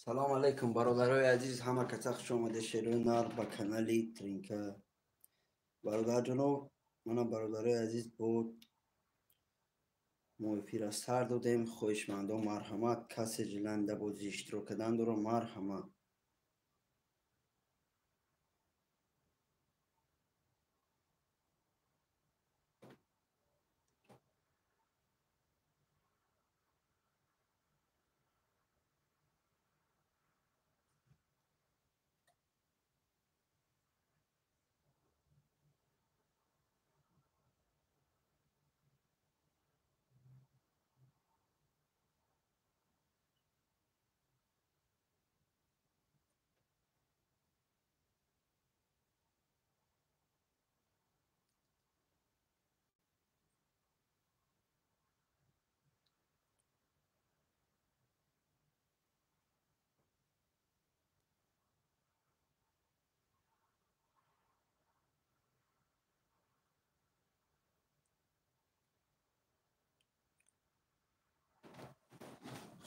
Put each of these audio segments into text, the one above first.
Салом алейкум, бародарои азиз, ҳама каса хуш омаде шерои нар ба канали Тринка. Бародарҷоно, мана бародарои азиз, бо мо эфира сар додем. Хоҳишмандо, марҳамат, касе жиланда бозӣ иштирок кардан доро, марҳамат.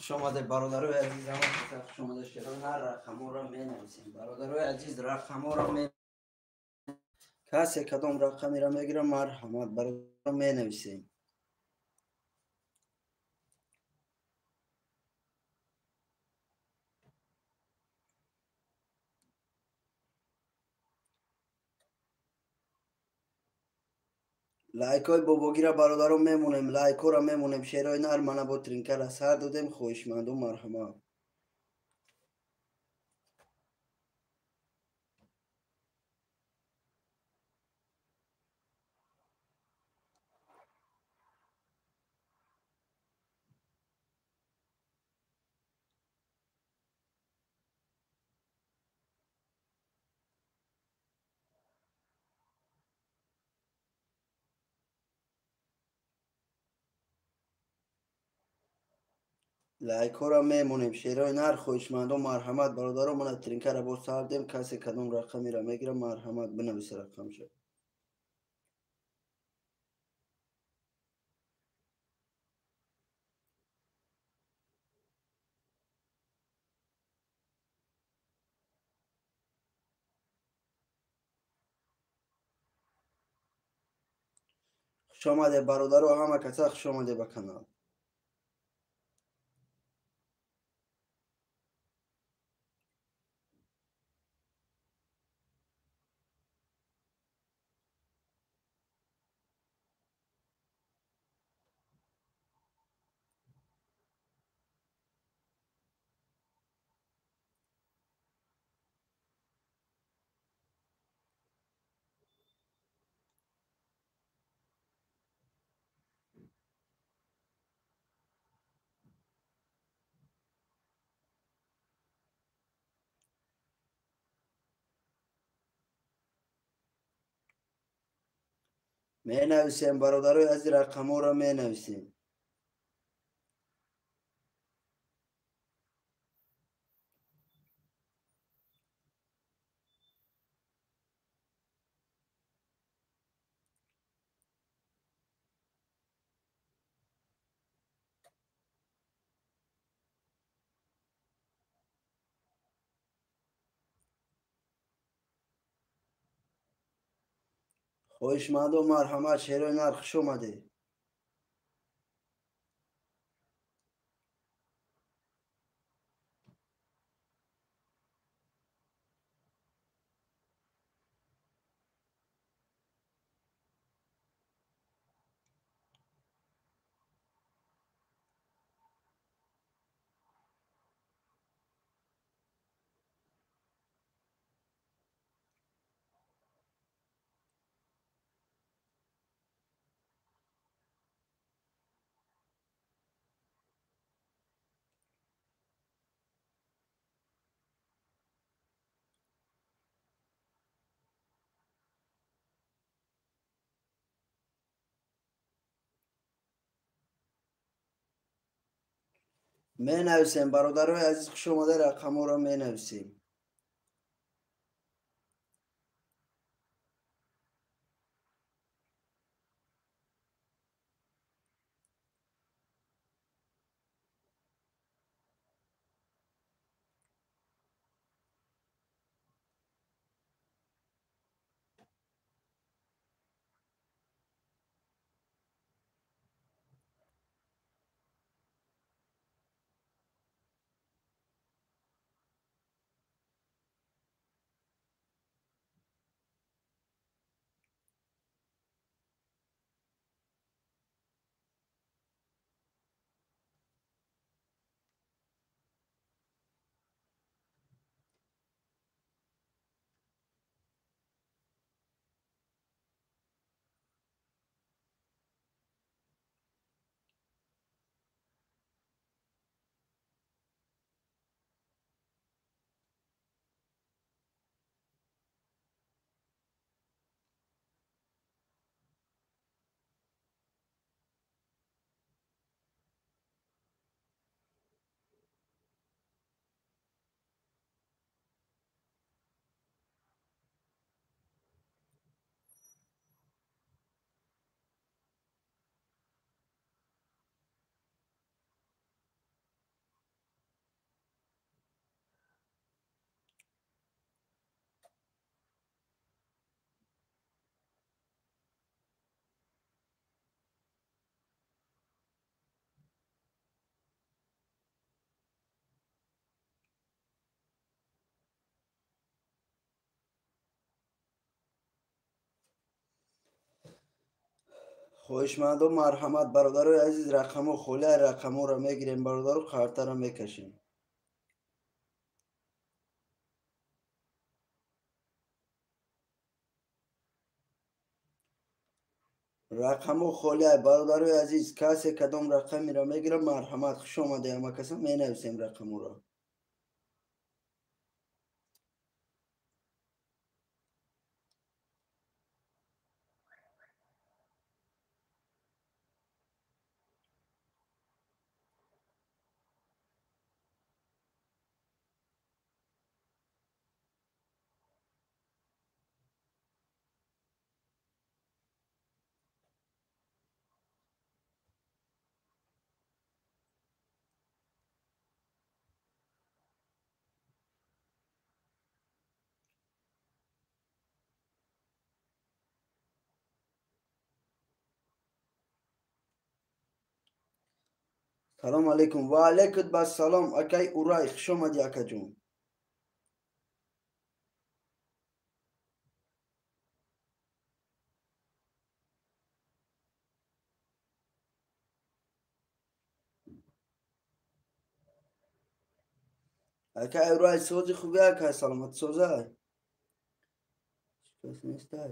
Хуш омадед, бародарои азиз, ҳама каса хуш омадед. Шерои нар рақамҳоро менависем. Бародарои азиз, рақамҳоро касе кадом рақамеро мегирам, марҳамат, бародаро менависем. Лайкҳои бобогира бародаро мемонем, лайкҳоро мемонем. Шерои нар мана бо Тринкара сар додем. Хоҳишманду, марҳамат. Лайкҳоро мемонем. Шерои нар, хоҳишмандо, марҳамат. Бародаро, мана Тринкара боз сар дем. Касе кадом рақамеро мегирам, марҳамат, бинависа рақамша. Хуш омадед, бародаро, ҳама каса хуш омадед ба канал. Менависем, бародарои азиз, рақамҳоро менависем. Хоҳишмандо, марҳамат. Шерои нар, хуш омадед. Менависем, бародарои азиз, хуш омада, рақамҳоро менависем. Хоҳишмандо марҳамат, бародарои азиз, рақамҳо холия, рақамҳоро мегирем, бародаро, қартаро мекашем. Рақамҳо холия, бародарои азиз, касе кадом рақамеро мегирад, марҳамат, хуш омаде ҳама каса, менависем рақамҳоро. Салом алейкум. Ва алейкум бассалом, акай Урай, хуш омадӣ, акаҷон. Акай Урай, сози хуби, акай, саломат созай. Кас нестай.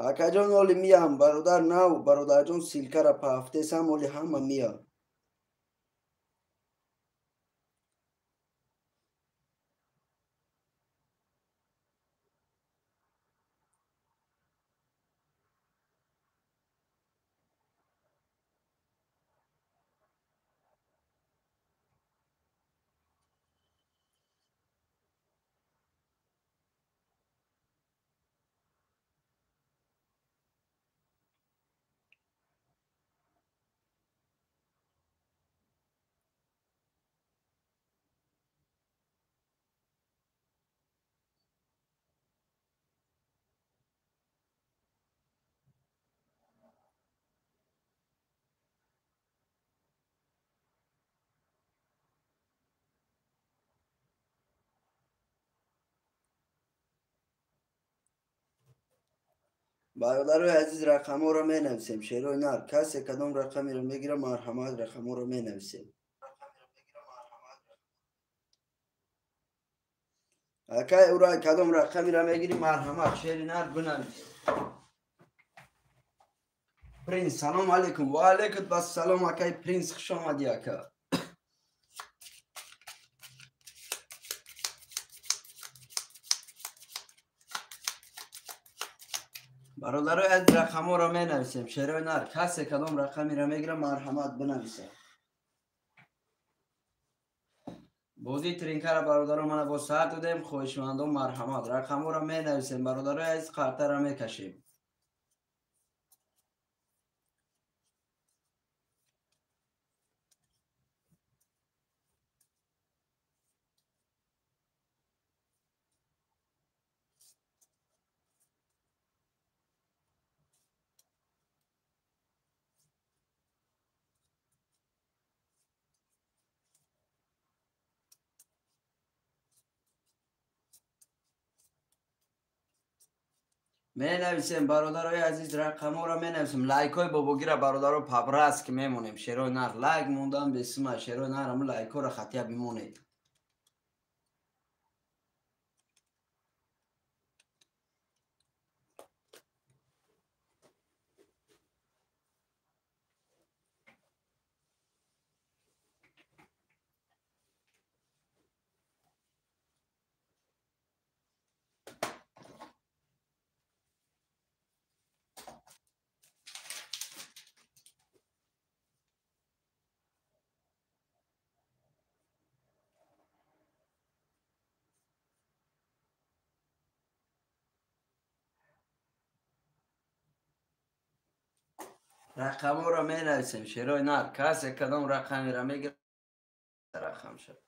Акаҷон, оли миям, бародар нав, бародарҷон, силкара пафтесам, оли ҳама мия. Бародарои азиз, рақамҳоро менависем. Шерои нар, касе кадом рақамеро мегирад, марҳамат, рақамҳоро менависем. Акай Урай, кадом рақамеро мегирӣ, марҳамат, шери нар бинавис. Принс, салом алейкум. Ва алейкум бассалом, акай Принс, хуш омадӣ, ака. Бародарои азиз, рақамҳоро менависем. Шерои нар, касе кадом рақамеро мегирад, марҳамат, бинависед. Бозии тринкара, бародаро, мана бо саат додем, хоҳишмандон марҳамат, рақамҳоро менависем, бародарои азиз, қартаро мекашем. Менависем, бародарои азиз, рақамҳоро менависем. Лайкҳои бобогира, бародаро, пабрас ки мемонем. Шерои нар, лайк мондан бесима, шерои нар, ҳамн лайкҳоро хатия бимонед. Рақамҳоро менависем, шерои нар, касе кадом рақамеро мегирад, рақам шад.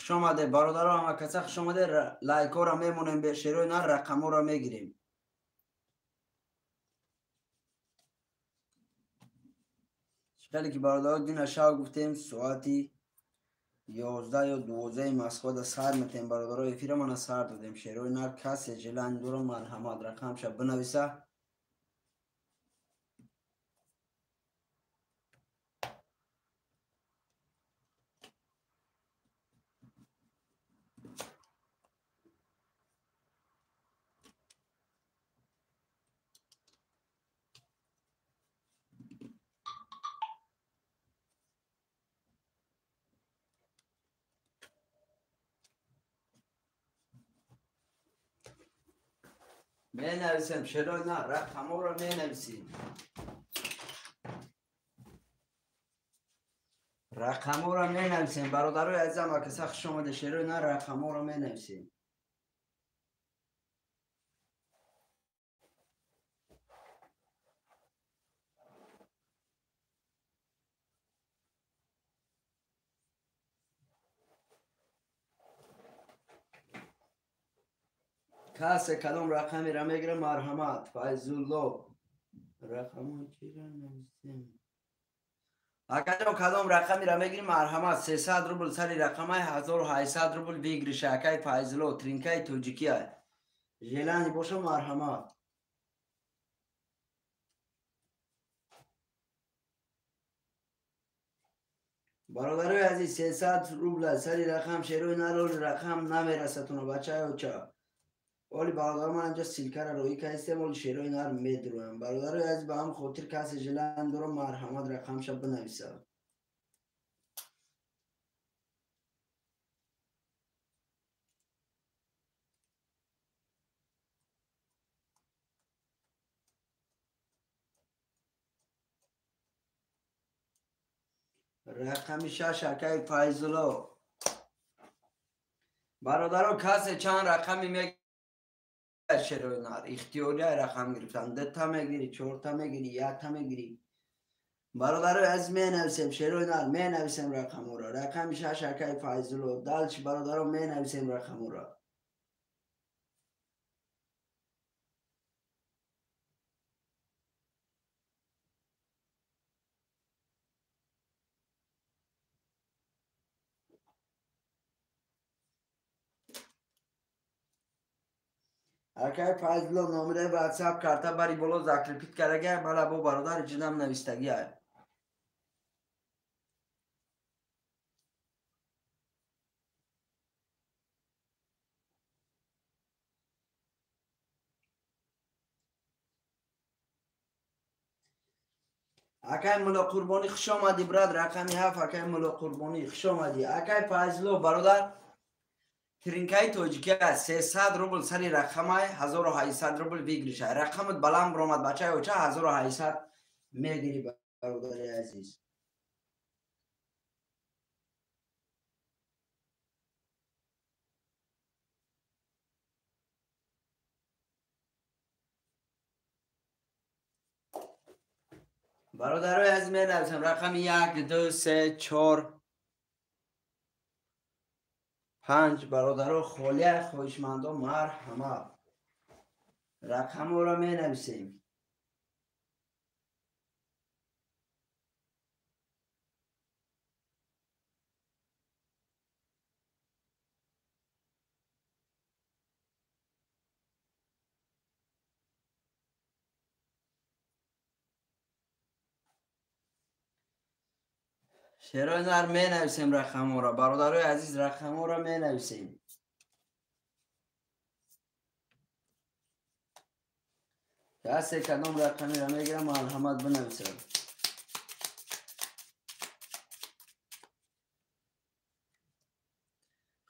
Хуш омаде бародаро, ҳама каса хуш омаде. Лайкҳоро мемонем, шерои нар рақамҳоро мегирем. Хеле ки бародаро дина шав гуфтем, соати 11 ё 12 Москвада сар метем бародаро, эфира мана сар додем. Шерои нар касе желани дорам, марҳамат рақамша бинависа. Менависем шерои нар, рақамҳоро менависем. Рақамҳоро менависем бародарои азизам, акаса хуш омаде. Шерои нар рақамҳоро менависем. Касе кадом рақамеро мегирам, марҳамат. Файзулло, рақамҳо чиро нависем? Акаҷон, кадом рақамеро мегирӣ, марҳамат. 300 рубл сари рақамай, 1800 рубл выигрыша. Акай Файзулло, тринкаи тоҷикия. Желани боша, марҳамат. Бародарои азиз, 300 рубла сари рақам, шерои нароли рақам намерасатуна, бачаи оча. Оли бародаро, ман инҷо ссылкаро роӣ кардистем, оли шерои нар медурам. Бародарои азиз, ба ҳам хотир касе желан дорам, марҳамат рақамша бинависа. Рақами 6 акаи Файзулло. Бародаро, касе чанд рақами мегирад шерои нар, ихтиёрия рақам гирифтан, дута мегирӣ, чорта мегирӣ, якта мегирӣ. Бародарои азиз, менависем шерои нар, менависем рақамҳоро. Рақами 6 акаи Файзулло. Дальше бародаро менависем рақамҳоро. Акай Файзулло, номераи ватсап карта бари боло закрепить карагай, мала бо бародари ҷинам навистагиай. Акай Мулло Қурбонӣ, хуш омадӣ, брат. Рақами 7 акай Мулло Қурбонӣ, хуш омадӣ. Акай Файзулло, бародар, тринкаи тоҷикия 300 рубл сари рақамай, 1800 рубл выигрыша. Рақамат баланд биромад, бачаи оча, 1800 мегирӣ, бародари азиз. Бародарои азиз, менависам рақами 1, 2, 3, 4, 5. Бародаро, холия хоҳишмандо, марҳамат, рақамҳоро менависем. Шерои нар менависем рақамҳоро, бародарои азиз, рақамҳоро менависем. Касе кадом рақамеро мегирам, марҳамат бинависад.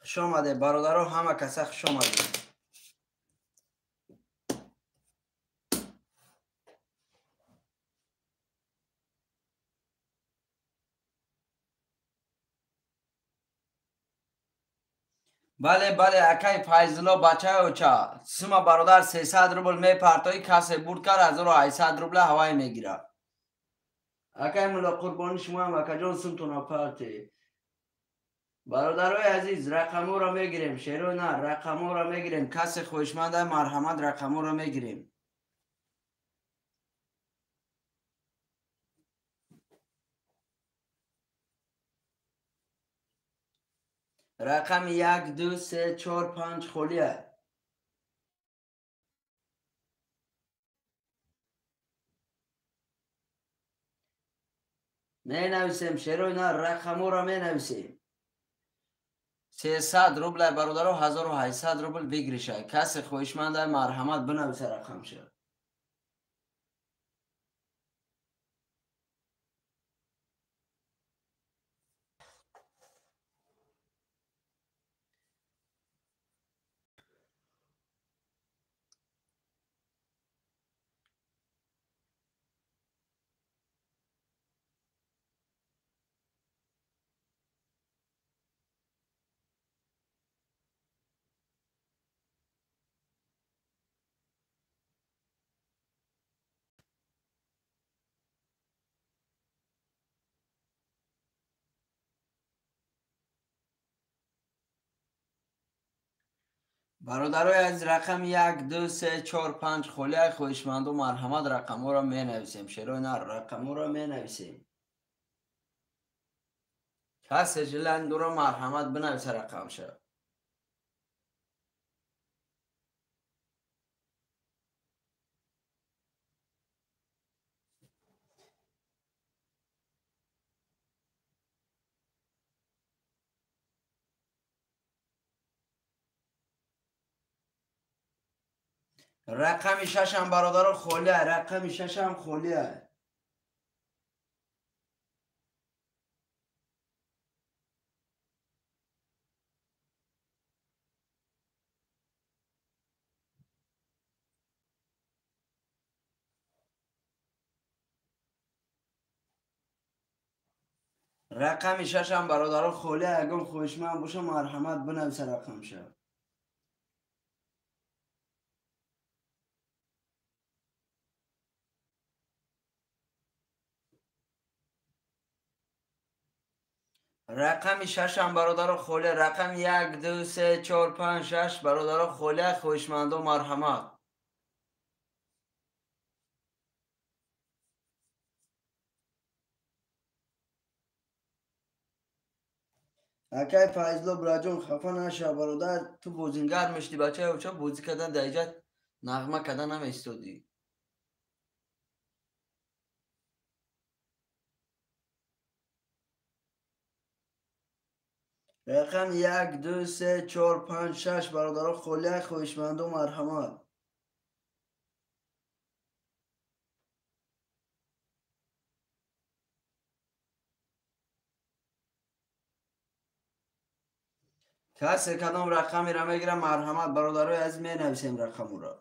Хуш омадед бародаро, ҳама каса хуш омадед. Бале, бале, акай Файзулло, бачаи оча, сума бародар 300 рубл мепартои, касе бурд кард 1800 рубла ҳавай мегирад. Акай Мулло Қурбонӣ, шумоам акаҷон сумтона парте. Бародарои азиз, рақамҳоро мегирем. Шерои нар, рақамҳоро мегирем. Касе хоҳишманда, марҳамат, рақамҳоро мегирем. Рақами 1, 2, 3, 4, 5 холия. Менависем, шерои нар, рақамҳоро менависем. 300 рубл бародаро, 1800 рубл выигрыша. Касе хоҳишманда, марҳамат, бинависа рақамша. Бародарои азиз, рақами 1, 2, 3, 4, 5 холия. Хоҳишманду, марҳамат, рақамҳоро менависем. Шерои нар, рақамҳоро менависем. Касе желание дора, марҳамат, бинависа рақамша. Рақами 6 бародаро холия. Рақами 6 холия. Рақами 6 бародаро холия. Ягон хоҳишманд боша, марҳамат, бинависа рақамша. Рақами 6 бародаро холия. Рақами 1, 2, 3, 4, 5, 6 бародаро холия. Хоҳишмандо, марҳамат. Акай Файзло браҷон, хафа наша, бародар, ту бозингар мешди, бачаи оча бозӣ кардан дар иҷа нағма кардан намеистодӣ. Рақам 1, 2, 3, 4, 5, 6 бародаро холия. Хоҳишмандо, марҳамат. Касе кадом рақамеро мегирам, марҳамат, бародарои азиз, менависем рақамуро.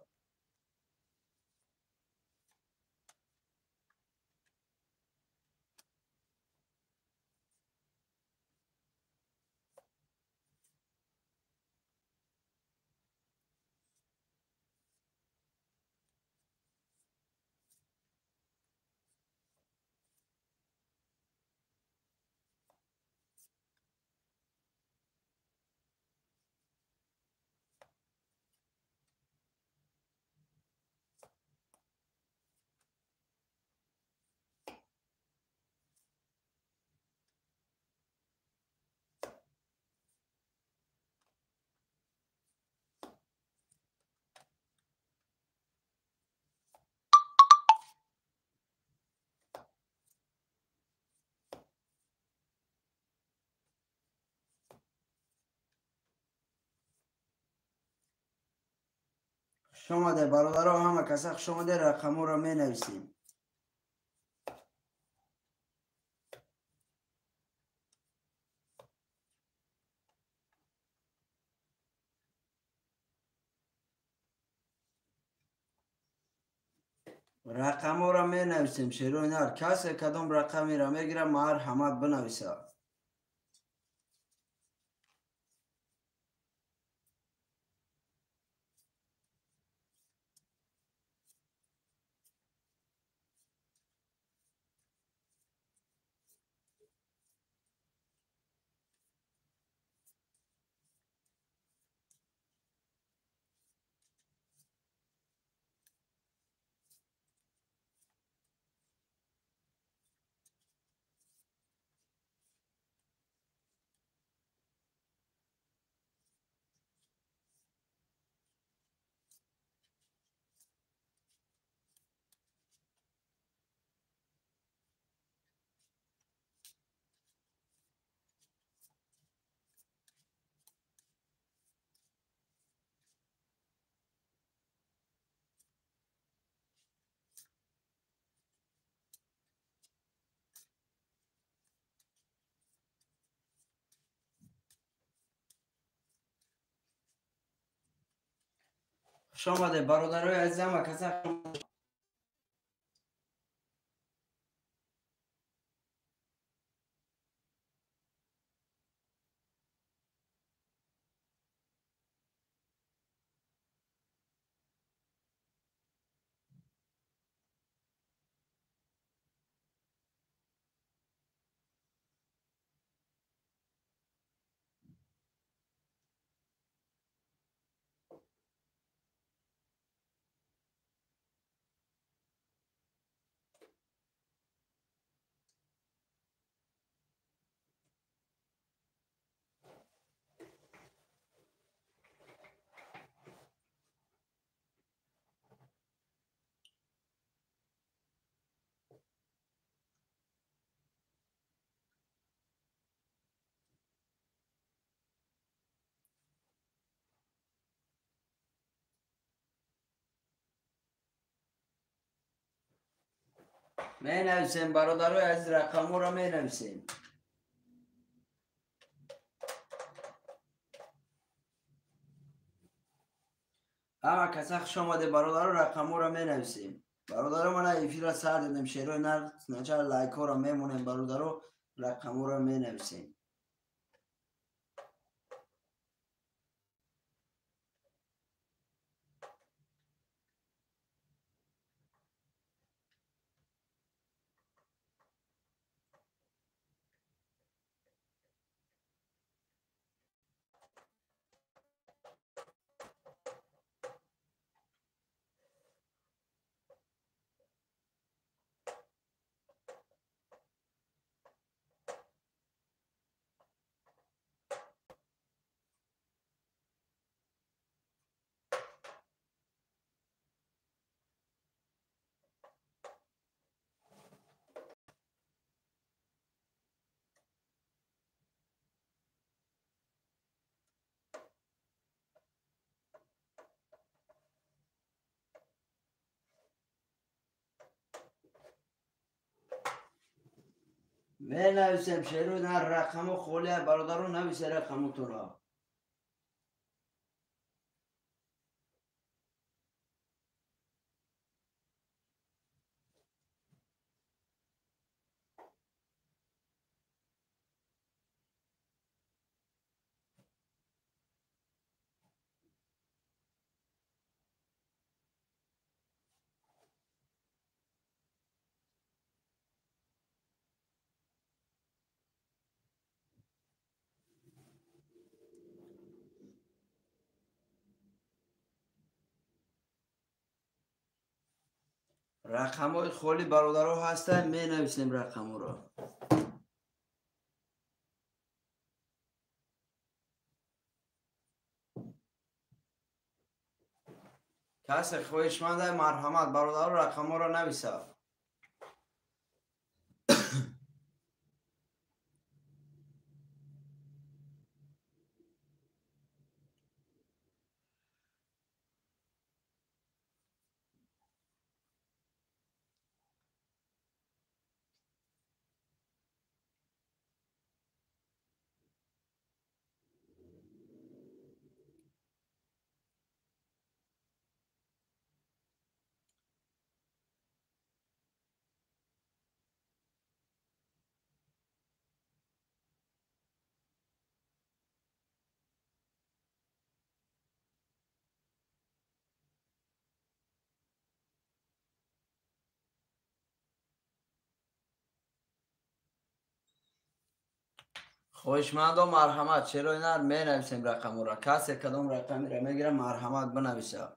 Хуш омаде, бародаро, ҳама каса хуш омаде. Рақамҳоро менависем. Рақамҳоро менависем, шерои нар. Касе кадом рақамеро мегирам, марҳамат, бинависа. Хуш омадед, бародарои азизам, ва каса. Менависем, бародарои азиз, рақамҳоро менависем. Ҳама каса хуш омаде, бародаро, рақамҳоро менависем. Бародаро, мана эфирро сар додем, шерои нар начала лайкҳоро мемонем, бародаро, рақамҳоро менависем. Менависем, шерои нар, рақамҳо холия, бародаро, нависе рақамотонро. Рақамҳои холӣ, бародаро, ҳастанд, менависем рақамҳоро. Касе хоҳишманда, марҳамат, бародаро, рақамҳоро нависад. Хоҳишмандо, марҳамат, шерои нар, менависем рақамҳоро. Касе кадом рақамеро мегирад, марҳамат, бинависад.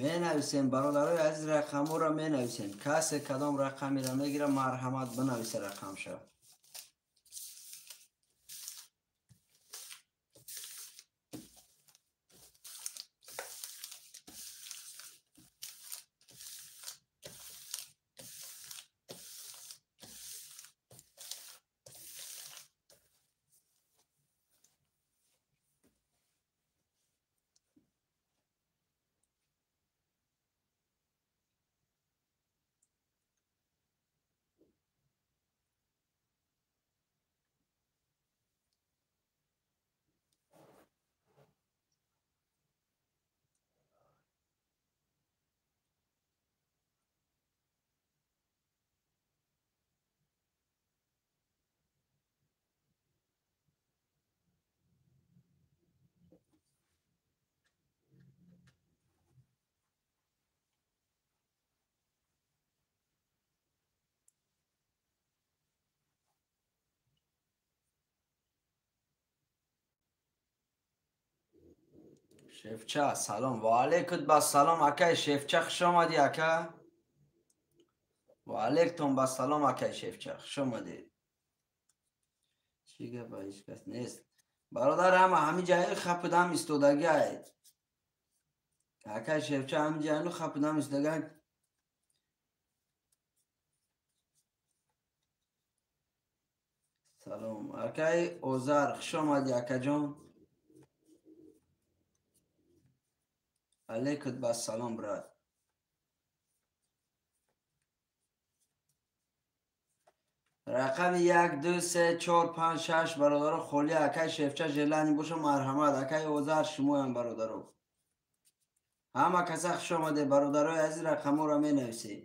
Менависем, бародарои азиз, рақамҳоро менависем. Касе кадом рақамеро мегирад, марҳамат, бинависа рақамша. Шефча, салом. Ва алейкум бассалом, акай Шефча, хуш омадӣ, ака. Ва алейкум бассалом, акай Шефча, хуш омадед. Чӣ гап, ҳеҷ кас нест. Бародар, ҳама ҳамин ҷаи хапидам истодагиай. Акай Шефча, ҳамин ҷаи хапидам истодагиай. Салом. Акай Озар, хуш омадӣ, акаҷон. Алейкум бассалом, брат. Рақами 1, 2, 3, 4, 5, 6 бародаро холи. Акай Шефча желани боша, марҳамат. Акай Озар, шумоям бародаро. Ҳама каса хуш омаде, бародарои азиз, рақамҳоро менависед.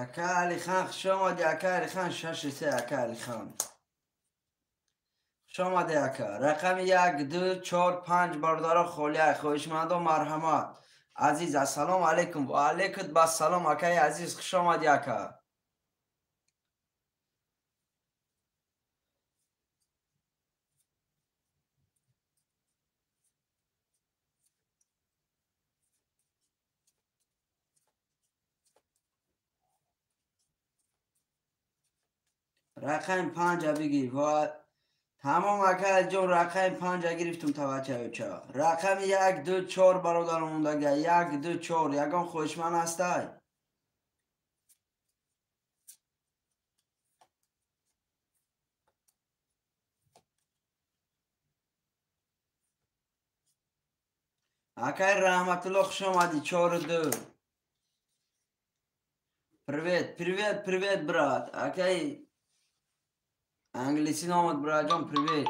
Ака Алихан, хуш омадӣ, ака Алихан, 6-3, ака Алихан. Хуш омадӣ, ака. Рақами 1, 2, 4, 5 бародаро холия. Хоҳишмандо, марҳамат. Азиз, ассалому алайкум. Ва алайкум бассалом, акаи азиз, хуш омадӣ, ака. Рақами 5 бигир. Тамом, ака ҷон, рақами 5 гирифтум, таваҷҷӯҳ. Рақами 1, 2, 4 бародарон мондага. 1, 2, 4. Ягон хоҳишманд ҳастай? Акай Раҳматулло, хуш омадӣ. 4, 2. Привет, привет, привет, брат. Акай англисӣ номад, братҷон, привет.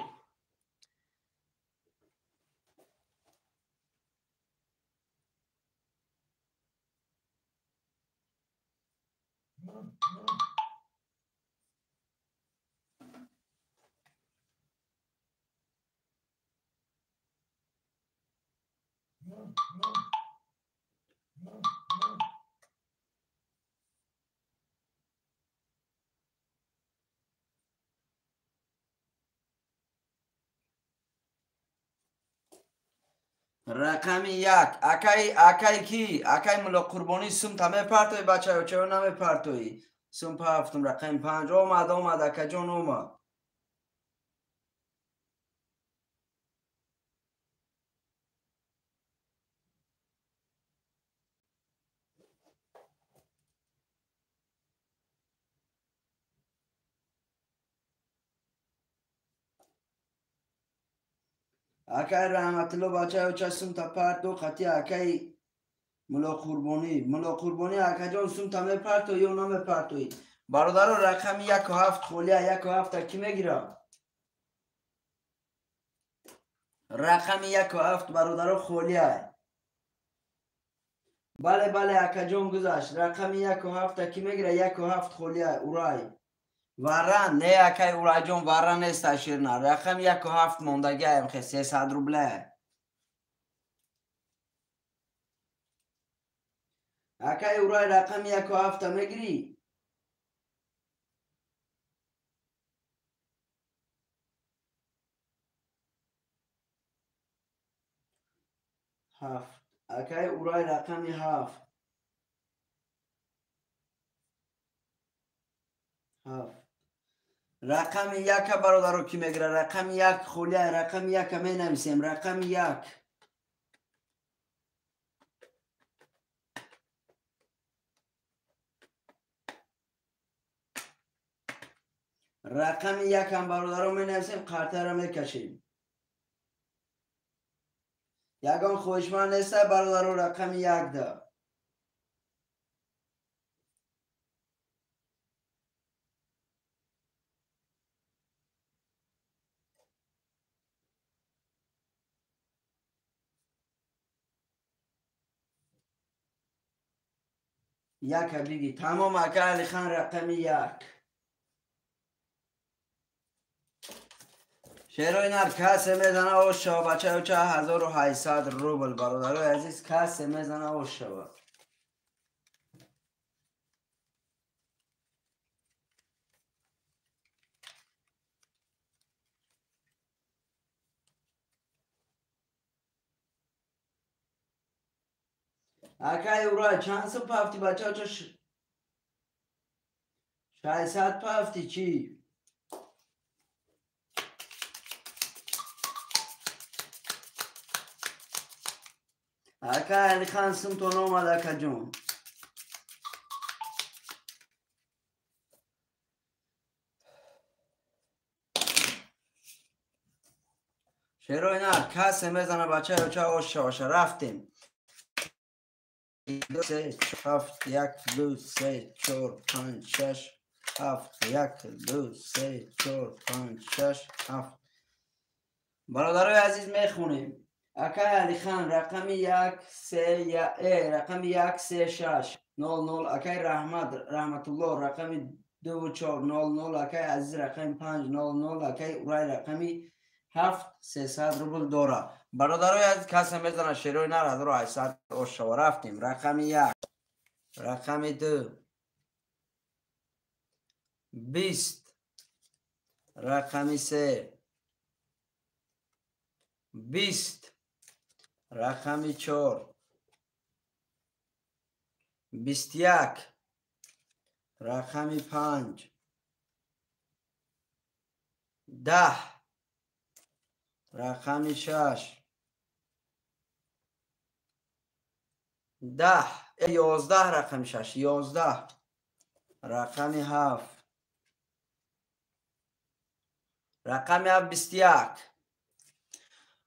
Рақами 1. Акай, акай ки? Акай Мулло Қурбонӣ, сум та мепартоӣ, бачаё, чаро намепартоӣ? Сум пафтум, рақами 5. Омад, омад, акаҷон, омад. Акай Раҳматулло, бачаё, ча сум та парто қати акай Мулло Қурбонӣ. Мулло Қурбонӣ, акаҷон, сум та мепартоӣ ё намепартоӣ? Бародаро, рақами 1 7 холия. 1 7 кӣ мегирад? Рақами 1 7 бародаро холия. Бале, бале, акаҷон, гузашт. Рақами 1 7 кӣ мегирад? 1 7 холия. Урай. Вара не, акай Урайҷон, вара нест, аширна. Рақами 1 7 мондагиаем, хе 300 рубле. Акай урай рақами 1 ва 7 мегирӣ? Ҳафт. Акай урай рақами 7. 7. Рақами 1 бародаро ки мегира? Рақами 1 холия, рақами 1 менависем, рақами 1. Рақами 1 ҳам бародаро менависем, қартаро мекашем. Ягон хоҳишманд неста бародаро рақами 1 да. Яка биги. Тамом ака Алихан рақами 1. Шерои нар касе мезана ош шава бачаё ча 1800 рубл бародарои азиз, касе мезана ош шава. Акай ура чанд сум пафти бачаё ча 600 пафти чӣ? Ака Алихан сумтон омад акаҷон. Шерои нар касе мезана бачаё ча ош шаваша. Рафтем. 2 3 7 1 2 3 4 5 6 7 1 2 3 4 5 6 7. Бародарои азиз мехонем. Акай Алихан рақами 1 3 рақами 1 3 6 0 0. Акай Раҳмат Раҳматуллоҳ рақами 2 4 0 0. Акай Азиз рақами 5 0 0. Акай Урай рақами 7 300 рубл дора. Бародарои азиз касе мезана шерои нар 1800 ош шава. Рафтем. Рақами 1, рақами 2, 20, рақами 3, 20, рақами 4, 21, рақами 5, 10, рақами 6, 10, 11, рақами 6, 11, рақами 7, рақами 7, 21.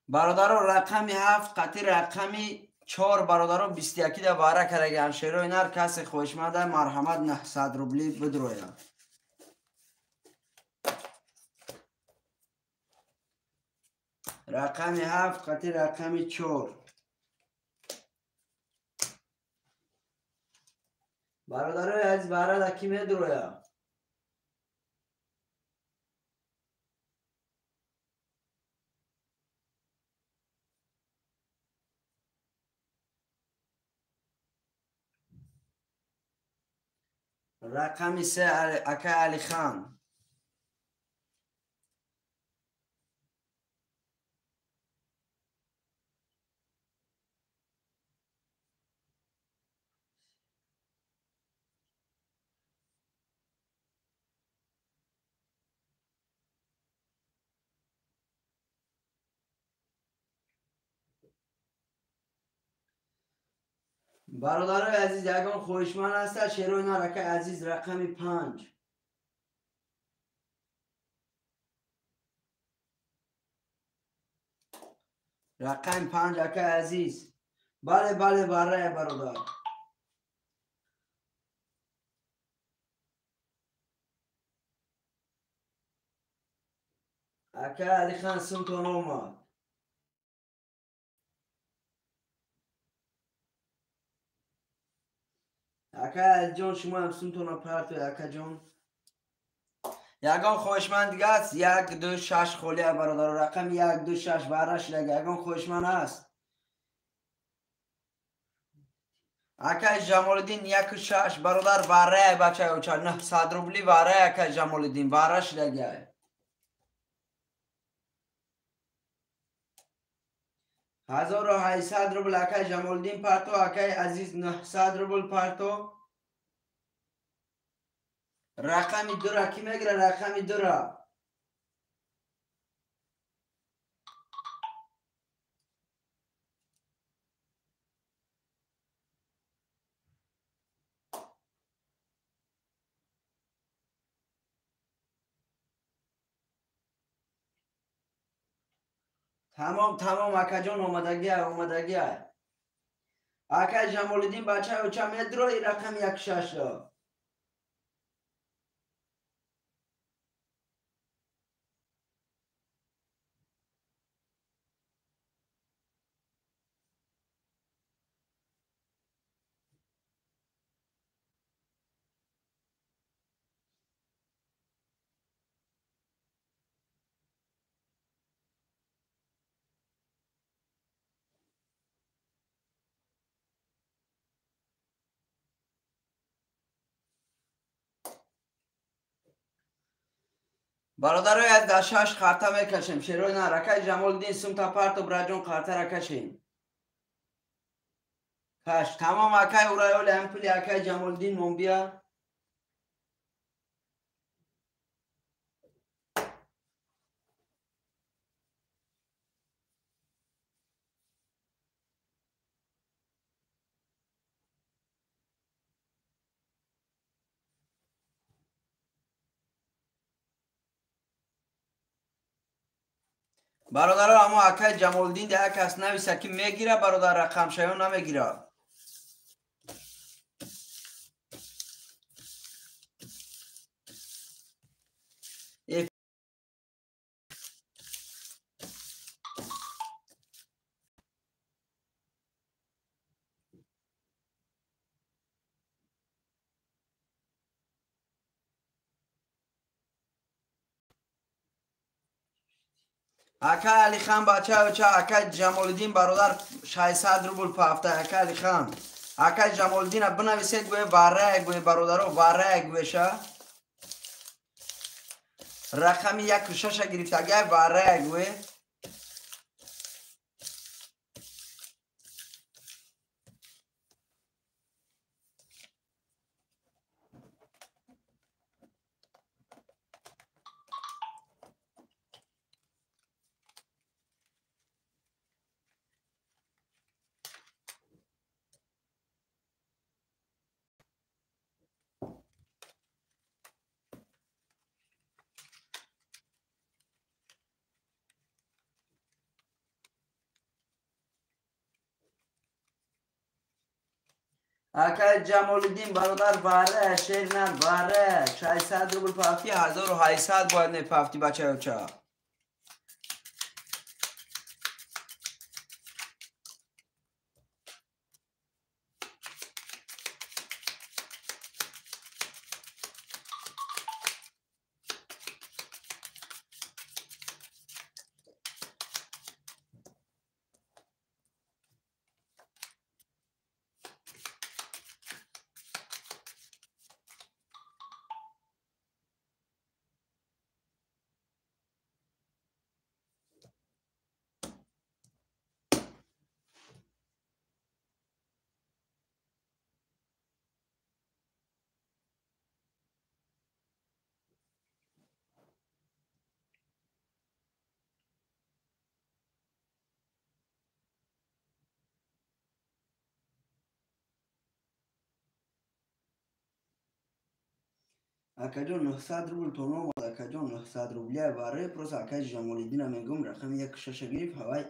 Бародаро рақами 7 қатъи рақами 4 бародаро 21 да бара кардаги. Шерои нар касе хоҳишманда марҳамат 900 рубли бидрояд. Рақами 7 қатъи рақами 4. Бародарои азиз бара да ки медрояд? Рақами 3 акай Алихан. Бародарои азиз ягон хоҳишманд ҳаста шерои нар акай азиз рақами 5. Рақами 5 акай азиз. Бале бале барая бародар. Акай Алихан сумтон омад. Акай Алиҷон шумо ҳам сумтона партоед акаҷон. Ягон хоҳишманд дига аст? 1 2 6 холия бародаро. Рақами 1 2 6 бара шудага. Ягон хоҳишманд ҳаст? Акай Ҷамолиддин 1,6 бародар варая бачаи оча 900 рубли варая акай Ҷамолиддин вара шидагиай. 1800 рубл акай Ҷамолиддин парто, акай Азиз 900 рубл парто. Рақами дура ки мегира? Рақами дура. Тамом, тамом акаҷон, омадагиай, омадагиай. Акай Ҷамолиддин бачаи оча медрои рақами 1,6-ро. Бародарои аз дар 6 қарта мекашем. Шерои на ракаи Ҷамолиддин сумта парто браҷон қартара кашем. Каш тамом акай урайоли ҳам пули акай Ҷамолиддин мон бия. Бародаро, амо акай Ҷамолиддин да як кас нависа ки мегира бародар рақамшаё намегира. Акай Алихан бача оча акай Ҷамолиддин бародар 600 рубл пафта акай Алихан. Акай Ҷамолиддина бинависед гӯе варая гӯе бародаро варая гӯеша. Рақами 1,6 гирифтагиай варая гӯе. Акай Ҷамолиддин бародар вара шернар вара 600 рубл пафти 1800 бояд мепафти бачаёча. Акаҷон 900 рубл то омад, акаҷон 900 рубля варе просто акаи Ҷамолиддина мегӯм рақами 1,6 гирифт, ҳавай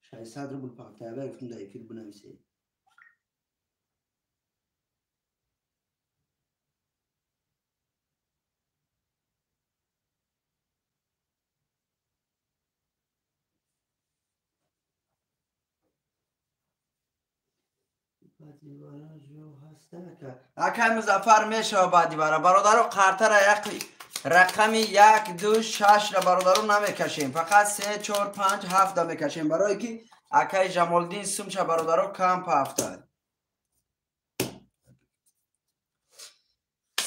600 рубл пафтаябай гуфтум дар эфир бинависед. Акай Музаффар мешава баъди вара. Бародаро қартара як рақами 1 2 6 ра бародаро намекашем. Фақат 3 4 5 7 да мекашем. Барое ки акай Ҷамолиддин сумча бародаро кам пафтад.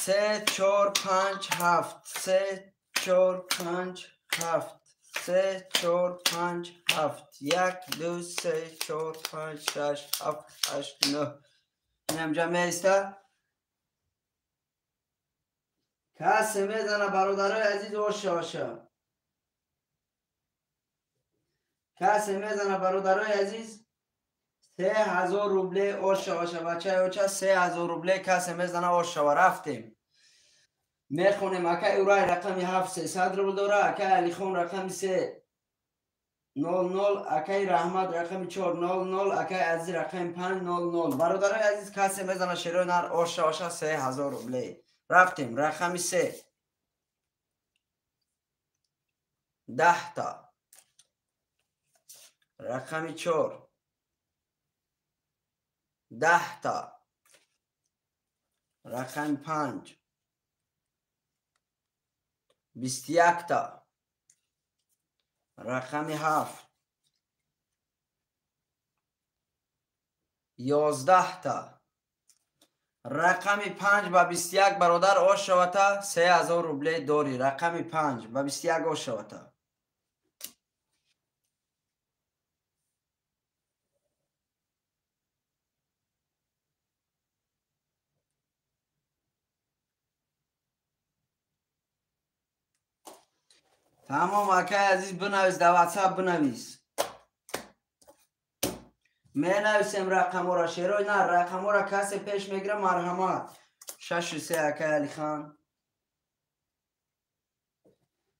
3 4 5 7 3 4 5 7 3 4 5 7 1 2 3 4 5 6 7 8 9 инамҷа меиста. Касе мезана бародарои азиз оша оша. Касе мезана бародарои азиз 3000 рубле оша оша бачаи оча 3000 рубле касе мезана оша ва рафтем. Мехонем акай Урай рақами 7 300 рубл дора, акай Алихон рақами 3 00, акай Раҳмат рақами 4 00, акай Азиз рақами 5 00. Бародарои азиз касе мезана шерои нар оша оша 3000 рубле. Рафтем рақами 3 10 та, рақами 4 10 та, рақами 5 21 та, рақами 7 11 та, рақами 5 ба 21 бародар ошавата 3000 рубле дорӣ. Рақами 5 ба 21 ошавата. Тамом акай азиз бинавис, дар ватсап бинавис. Менависем рақамора шерой на рақамора касе пеш мегира марҳамат. 6 3 акай Алихан.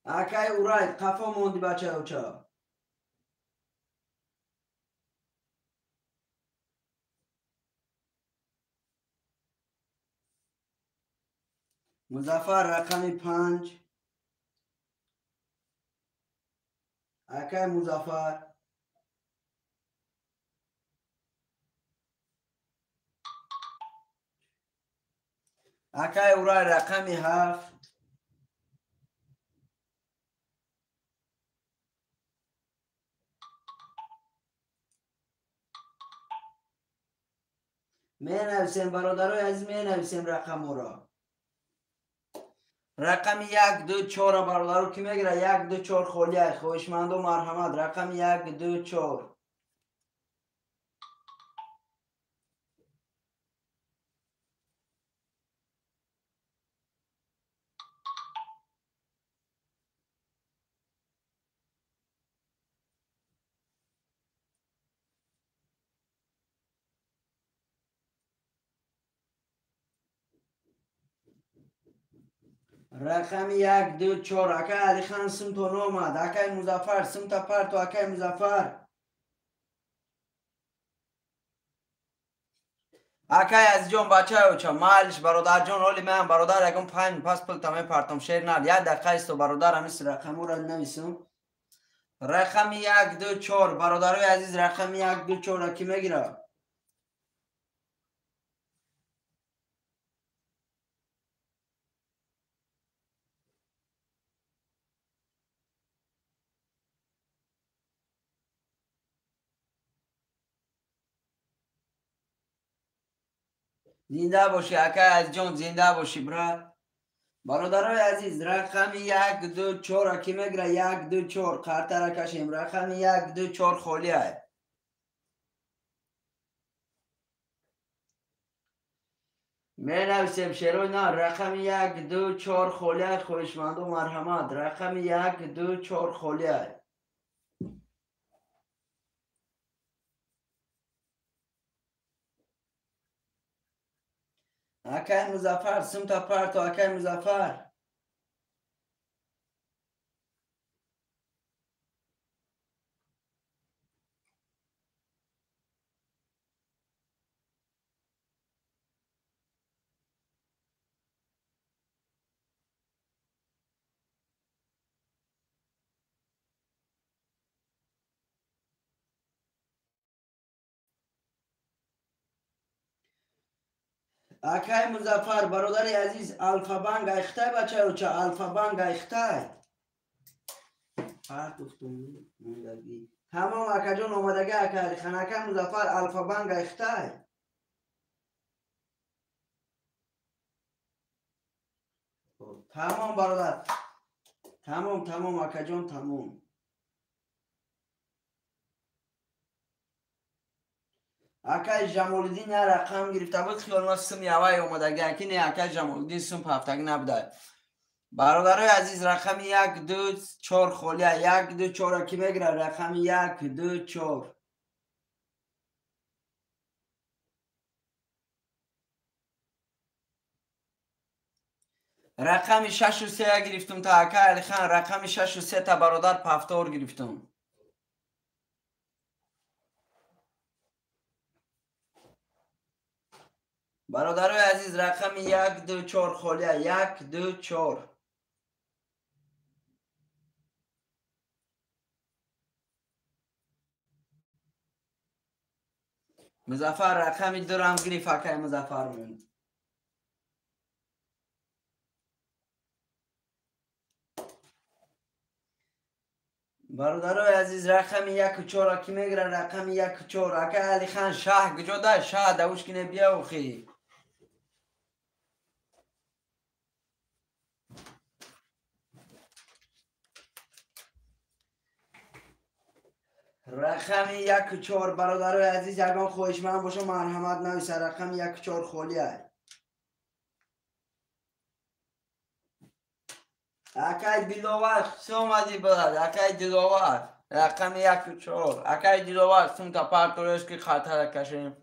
Акай Урай қафо монди бачаи оча. Музаффар рақами 5. Акай Музаффар акай Урай рақами 7. Менависем бародарои азиз, менависем рақамҳоро. Рақами 1 2 4 бародаро ки мегира? 1 2 4 холия. Хоҳишмандо марҳамат. Рақами 1 2 4. Рақами 1 2 4. Акай Алихан симто номад. Акай Музаффар симта парто. Акай Музаффар. Акай Азизҷон бачаи оча майлиш бародарҷон оли ман бародар ягон 5 пас пулта мепартом шер нар. Як дақиқа исто бародар ҳамис рақаморо нависум. Рақами 1 2 4 бародарои азиз рақами 1 2 4 ки мегира? Зинда бошӣ акай Азизҷон, зинда бошӣ брат. Бародарои азиз рақами 1 2 4 ки мегира? 1 2 4 қартара кашем. Рақами 1 2 4 холия. Менависем шерой на рақами 1 2 4 холия. Хоҳишманду марҳамат. Рақами 1 2 4 холия. Акай Музаффар симта парто. Акай Музаффар. Акай Музаффар бародари азиз Алфабанк айхтай бачаи оча Алфабанк айхтай. Партуфтум мондагӣ. Тамом акаҷон омадагӣ акай Алихан. Акай Музаффар Алфабанк айхтай. Тамом бародар. Тамом, тамом акаҷон, тамом. Акай Ҷамолиддин як рақам гирифта буд, хиёл ма сум явай омадаги, аки не, акай Ҷамолиддин сум ҳафтагӣ набуда. Бародарои азиз, рақами 1 2 4 холия, 1 2 4 ки мегирад? Рақами 1 2 4. Рақами 6 3 гирифтум та акай Алихан, рақами 6 3 та бародар пафтор гирифтум. Бародарои азиз, рақами 1 2 4 холия, 1 2 4. Музаффар рақами 2 рам гирифт, акай Музаффар монд. Бародарои азиз, рақами 1 4 ки мегирад? Рақами 1 4. Акай Алихан, шаҳ куҷо да? Шаҳ давуш кине бия охи. Рақами 1 4 бародарои азиз, ягон хоҳишманд боша марҳамат нависа. Рақами 1 4 холия. Акай Диловар, хуш омадӣ брат. Акай Диловар, рақами 1 4. Акай Диловар, сумта партореш ки хатара кашем.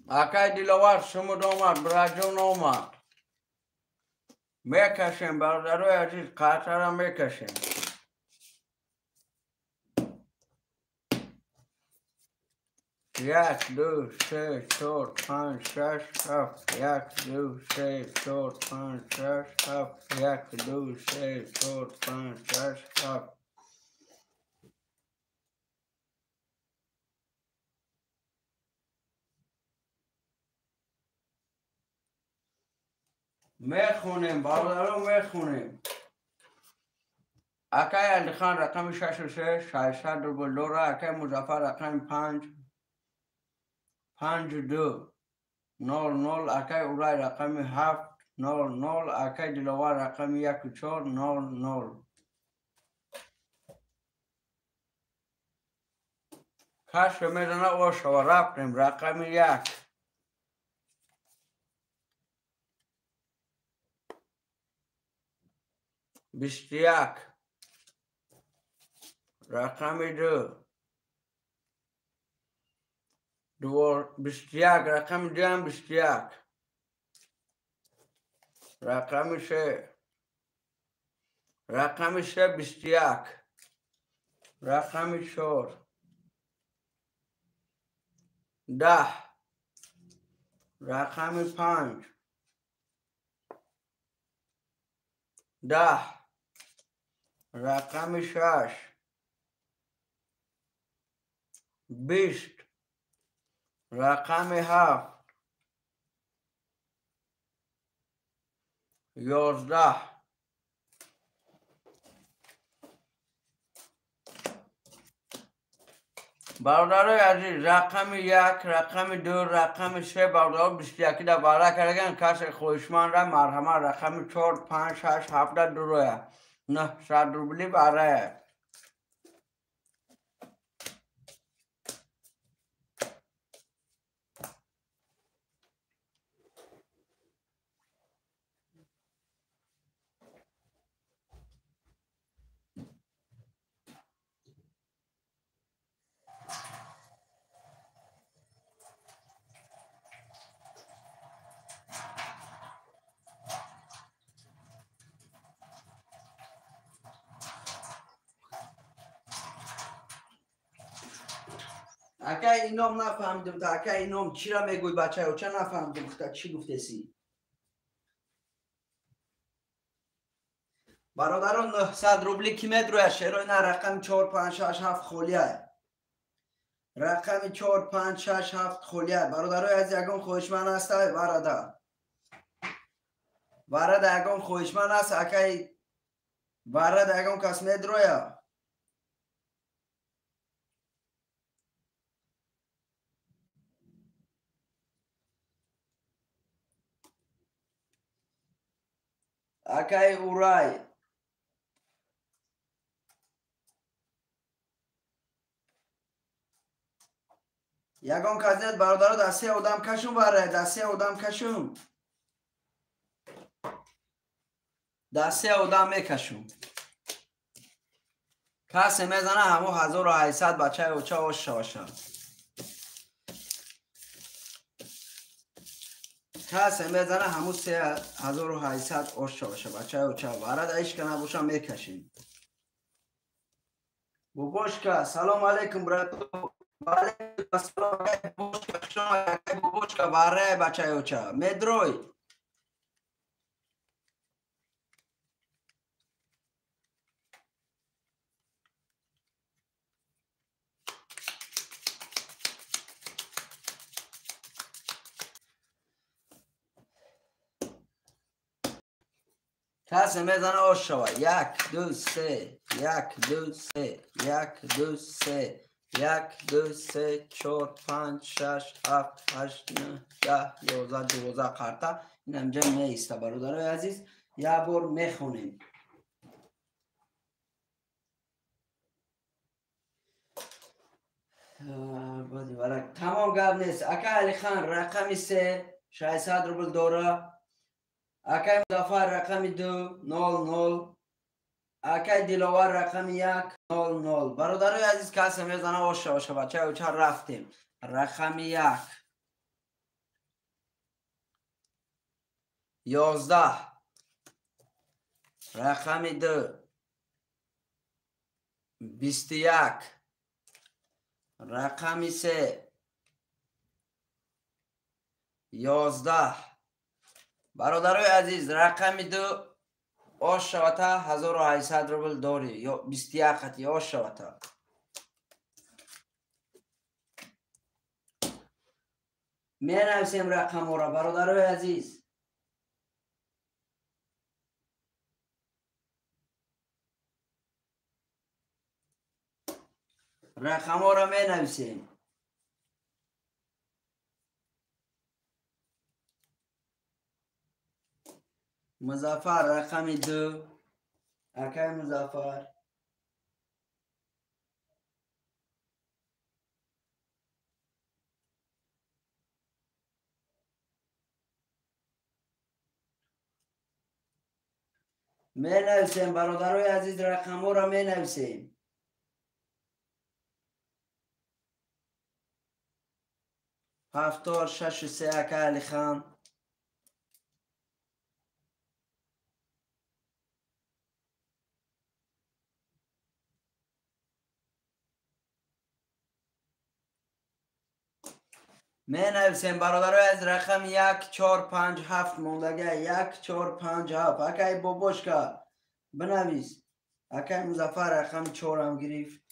Акай Диловар, шумуд омад, браҷон омад. Мекашем, бародарои азиз, қатара мекашем. 1 2 3 4 5 6 7 1 2 3 4 5 6 7 1 2 3 4 5 6 7. Мехонем, бародаро, мехонем. Акай Алихан рақами 6 3 600 рубл дора. Акай Музаффар рақами 5 5 2 0 0. Акай Урай рақами 7 0 0. Акай Диловар рақами 1 4 0 0. Каш мезана ошава, рафтем рақами 1. 21. Рақами 2. 21. Рақами 2 21. Рақами 3. Рақами 3 21. Рақами 4. 10. Рақами 5. 10. Рақами 6. 20. Рақами 7. 11. Бародарои азиз, рақами 1, рақами 2, рақами 3 бародаро 21 да ваъда кардаган. Касе хоҳишмандра марҳамат рақами 4, 5, 6, 7 дуроя. 900 рубли ваъдая. Акай ином нафаҳмидум, та акай ином чира мегӯй бачаё, ча нафаҳмидум, та чӣ гуфтесӣ? Бародарон 900 рубли ки медрояд? Шерои на рақами 4, 5, 6, 7 холия. Рақами 4, 5, 6, 7 холия. Бародарои азиз, ягон хоҳишманд ҳаста? Варада. Варада ягон хоҳишманд аст? Акай варада ягон кас медрояд? Акай Урай. Ягон кас нет бародаро, дар се одам кашум варай, дар се одам кашум. Дар се одам мекашум. Касе мезана ҳамо 1800 бачаи оча ош шаваша. Касе мезана ҳамо 3800 ош шаваша бачаи оча. Варада ишка набоша мекашем. Бобошка, салом алейкум брато. Валейкум ассалом бобошка, бобошка варе бачаи оча. Медрой. Касе мезана ош шава. 1, 2, 3, 1, 2, 3, 1, 2, 3, 1, 2, 3, 4, 5, 6, 7, 8, 9, 10, 11, 12 қарта. Ин ҳамҷа меиста бародарои азиз. Як бор мехонем. Тамом гап нест. Ака Алихан рақами 3, 600 рубл дора. Акай Музаффар рақами 2, 0, 0. Акай Диловар рақами 1, 0, 0. Бародарои азиз, касе мезана ош шава, бачаи оча рафтем. Рақами 1. 11. Рақами 2. 21. Рақами 3. 11. Бародарои азиз, рақами 2 ош шавата 1800 рубл дорӣ, ё 21 қати ош шавата. Менависем рақамҳоро, бародарои азиз. Рақамҳоро менависем. Музаффар рақами 2. Акай Музаффар. Менависем бародарои азиз, рақамҳоро менависем. 7, 6, 3 акай Алихан. Менависем бародарои аз рақами 1, 4, 5, 7 мондага. 1, 4, 5, 7. Акай бобошка бинавис. Акай Музаффар рақами 4 ҳам гирифт.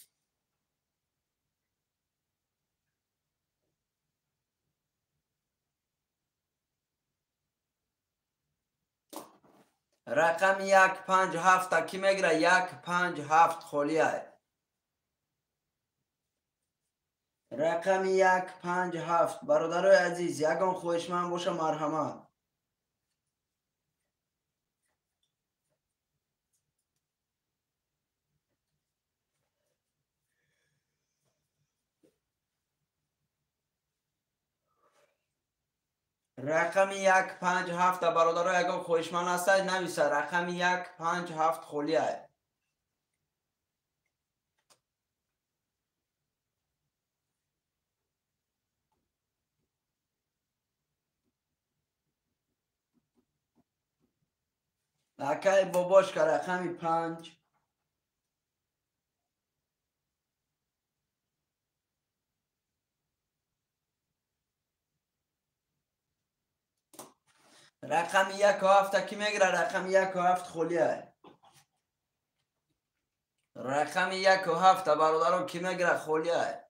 Рақами 1, 5, 7 ки мегира? 1, 5, 7 холия. Рақами 1 5 7. Бародарои азиз, ягон хоҳишманд боша, марҳамат. Рақами 1 5 7 бародаро, ягон хоҳишманд ҳастад, нависа. Рақами 1 5 7 холия. Акай бобошка, рақами 5. Рақами 1 7 ки мегира? Рақами 1 7 холия. Рақами 1 7 бародаро ки мегира? Холия.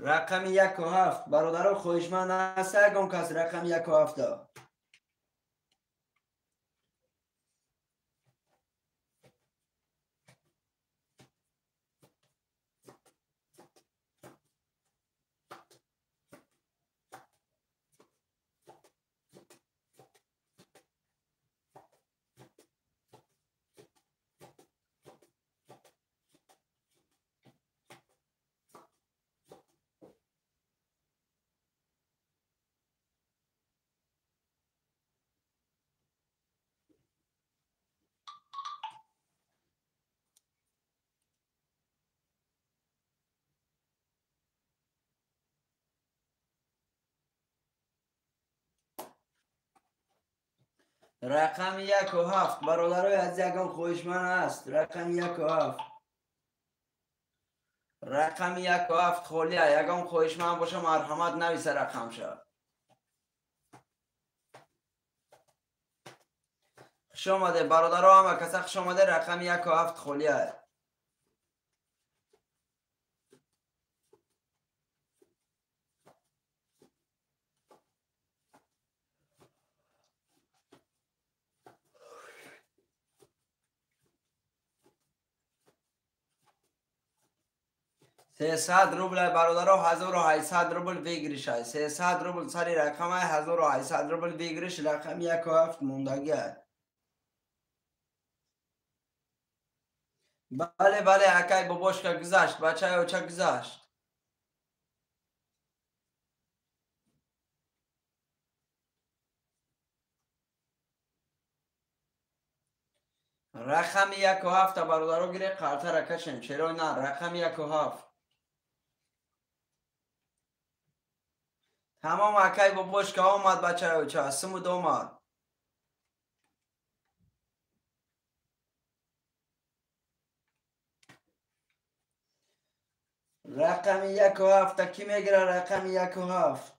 Рақами 1 7 бародаро, хоҳишманд ҳаст ягон кас рақами 1 7? Рақами 1 7 бародарои аз ягон хоҳишманд ҳаст? Рақами 1 7. Рақами 1 7 холия. Ягон хоҳишманд боша, марҳамат, нависа рақамша. Хуш омаде бародаро, ҳама каса хуш омаде. Рақами 1 7 холия. 300 рубл бародаро, 1800 рубл выигрыш. 300 рубл сари рақамай, 1800 рубл выигрыш. Рақами 1 7 мондагӣ. Бале, бале, акай бобошка гузашт, бачаи оча гузашт. Рақами 1 7 бародаро гире, қартара кашем. Чаро на? Рақами 1 7. Тамом, акай бобошка омад, бачаи оча, сумуд омад. Рақами 1 7 ки мегира? Рақами 1 7.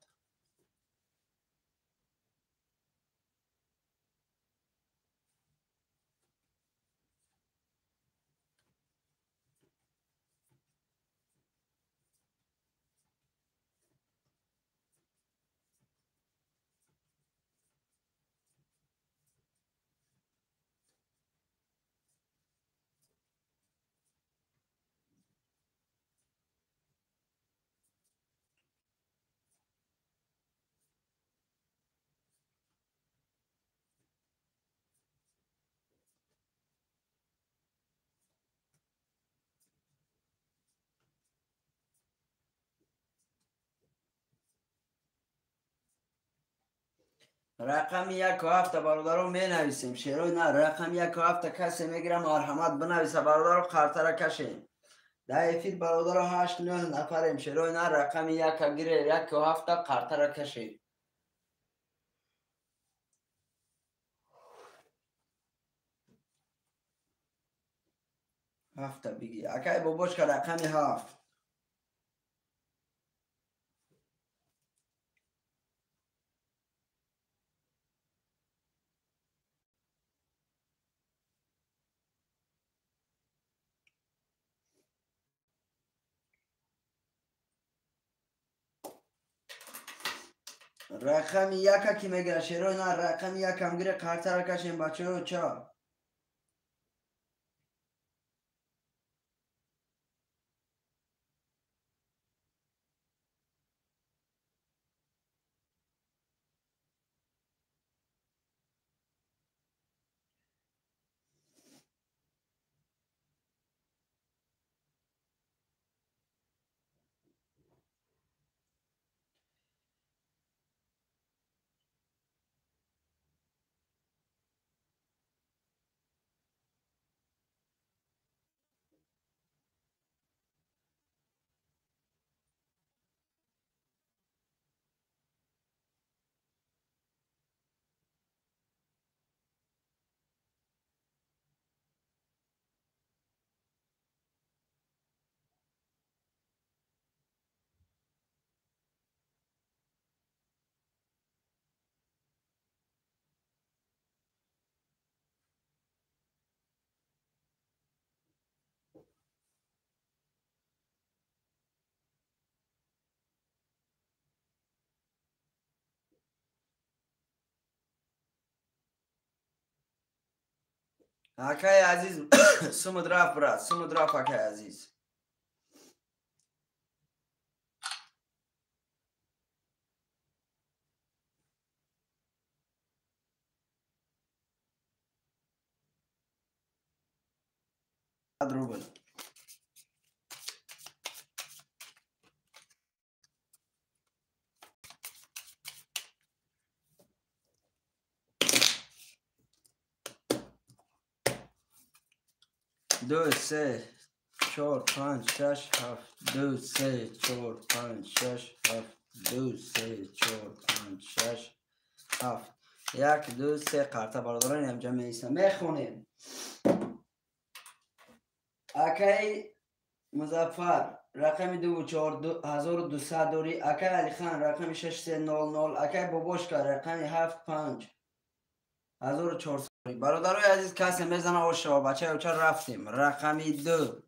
Рақами 1 7 бародаро менависем. Шерои на, рақами 1 7 касе мегира, марҳамат, бинависа бародаро, қартара кашем. Дар эфир бародаро 8 9 нафарем. Шерои на, рақами 1 гире, 1 7 қартара кашем. Ҳафта биги. Акай бобошка, рақами 7. Рақами яка ки мегира шерои на рақами якам гире қартара кашем бачаё ча. Акай азиз, сумуд рафт брат, сумуд рафт акай азиз. Рубль. Ду, се, чор, панҷ, шаш, ҳафт. Ду, се, чор, панҷ, шаш, ҳафт. Ду, се, чор, панҷ, шаш, ҳафт. Як, ду, се қарта бародарон инҷа меистам. Мехонем. Акай Музаффар рақами 24200 дорӣ. Акай Алихан рақами 6300. Акай Бобошка рақами 75 1400. Бародарои азиз, касе мезана ошава бачаи оча рафтем. Рақами 2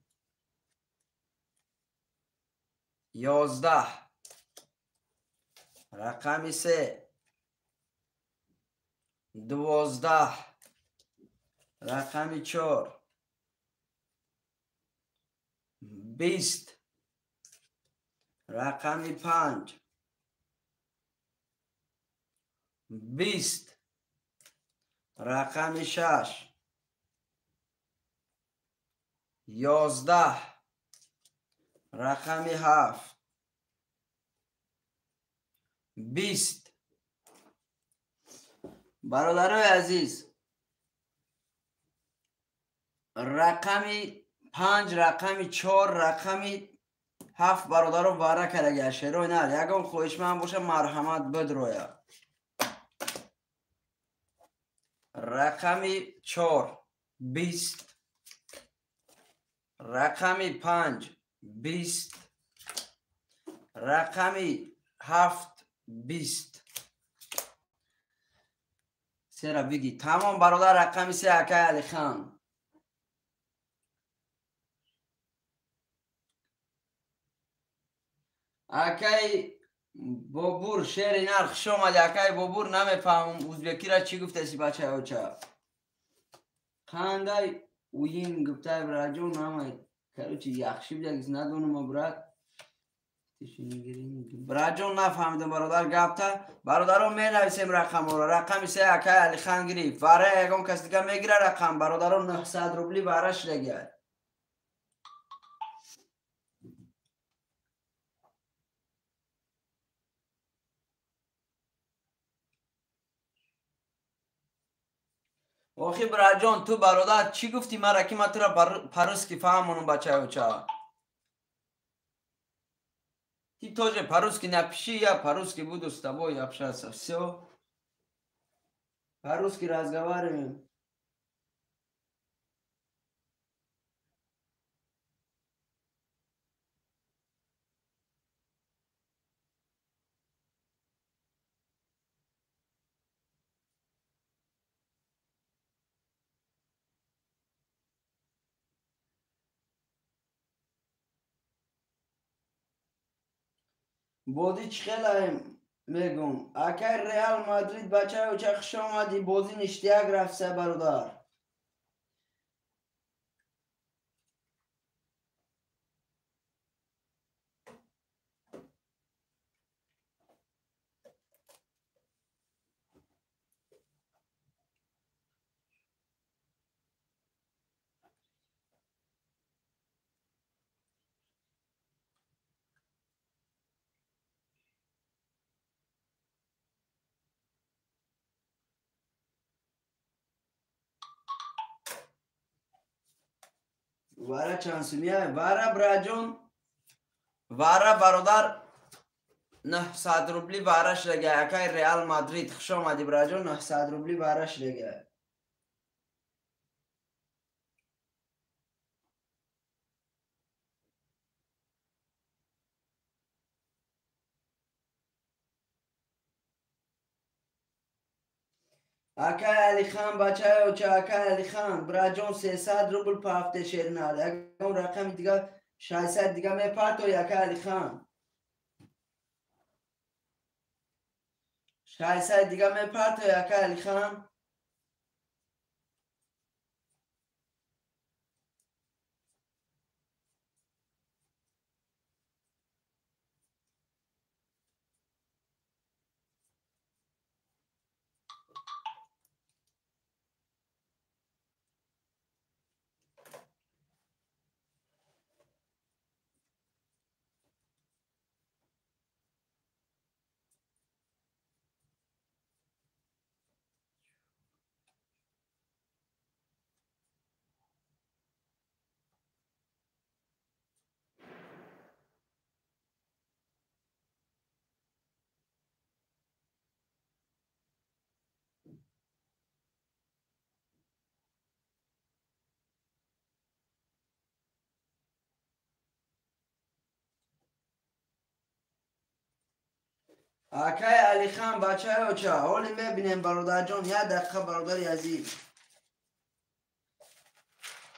11, рақами 3 12, рақами 4 20, рақами 5 20, рақами 6 11, рақами 7 20. Бародарои азиз, рақами 5, рақами 4, рақами 7 бародаро вара кардаги шерои нар. Ягон хоҳишманд боша марҳамат бидроя. Рақами 4 20, рақами 5 20, рақами 7 20. Сера биги. Тамом бародар, рақами 3 акай Алихан. Акай Бобур шери нар, хуш омади акай Бобур. Намефаҳмам узбекира чӣ гуфтаси бачаи оча. Қандай уин гуфтай браҷон, ҳамай короче яхши бидагис надонам брат. Браҷон нафаҳмидам бародар гапта. Бародарон менависем рақамҳоро. Рақами 3 акай Алихан гирифт. Вара ягон кас дига мегира рақам. Бародарон 900 рубли вара шидагиад. Охи браҷон, ту бародар чӣ гуфтӣ мара ки ман тура по-русски фаҳмонам бачаи оча? Ты тоже по-русски напиши, я по-русски буду с тобой общаться. Всё. По-русски разговариваем. Боди чӣ хелаем Мегум. Акай Реал Мадрид бачаи оча хуш омадӣ, бозӣ ништияк рафтса бародар. Вара чанд сумия? Вара браҷон, вара бародар 900 рубли вара шудага. Акай Реал Мадрид хуш омадӣ браҷон, 900 рубли вара шудага. Акай Алихан бачаи оча, акай Алихан браҷон 300 рубл пафте шернад. Ягон рақами дига 600 дига мепартои акай Алихан. 600 дига мепартои акай Алихан. Акай Алихан бачаи оча, ҳоли мебинем бародарҷон, як дақиқа бародари азиз.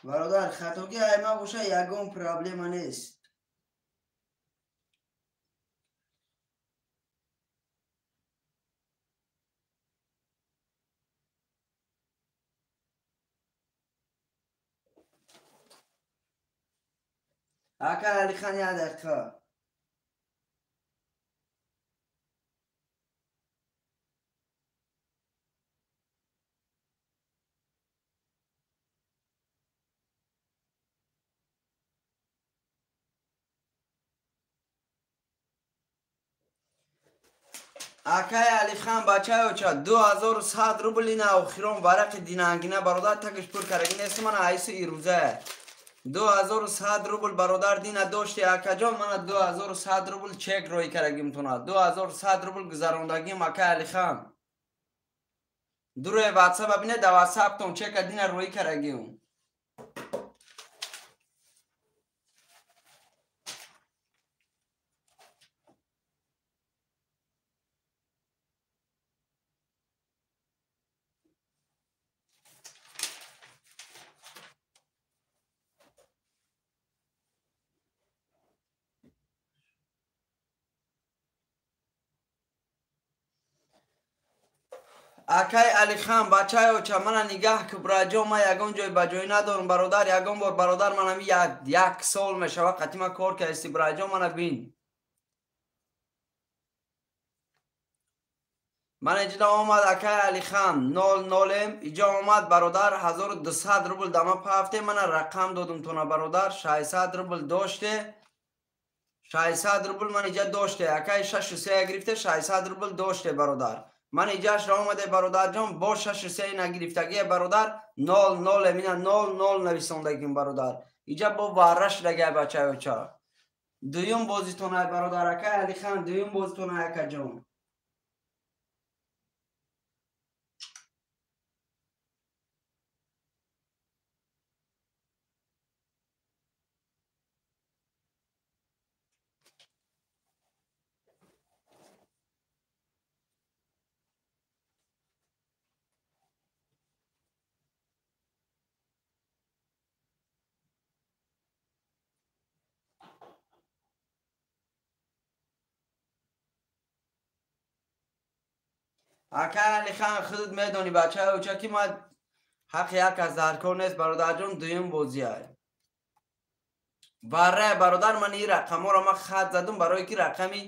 Бародар, хатогӣ айма боша, ягон проблема нест. Акай Алихан, як дақиқа. Акай Алихан бачаи оча, 2100 рубл ина охирон варақи динангина бародар, такиш пур караги нест, мана айси ирӯза. 2100 рубл бародар дина дошти акаҷон, мана 2100 рубл чек рӯй карагим туна. 2100 рубл гузарондагим акай Алихан. Дуруе ватсап бинед, да ватсаптон чека дина рӯй карагим. Акай Алихан бачаи оча, мана нигаҳ ки браҷон, ман ягон ҷой ба ҷой надорам бародар, ягон бор бародар, ман ҳами як сол мешава қатима кор кардисти браҷон, мана бин. Ман иҷода омад акай Алихан 00 иҷо омад бародар, 1200 рубл дама пафте, мана рақам додум тона бародар, 600 рубл доште, 600 рубл ман иҷа доште, акай 603 гирифте, 600 рубл доште бародар. Ман иҷашра омаде бародарҷон, бо 603 нагирифтагие бародар, 00 мина 00 нависондагим бародар. Иҷа бо варра шудагай бачаи оча. Дуюм бозитонай бародар, акай Алихан, дуюм бозитонай акаҷон. Ака Алихан, худат медонӣ бачаи оча ки ман ҳаққи як кас дар кор нест, бародарҷон, дуюм бозиай. Барра бародар, ман ин рақамҳоро ман хат задум, барое ки рақами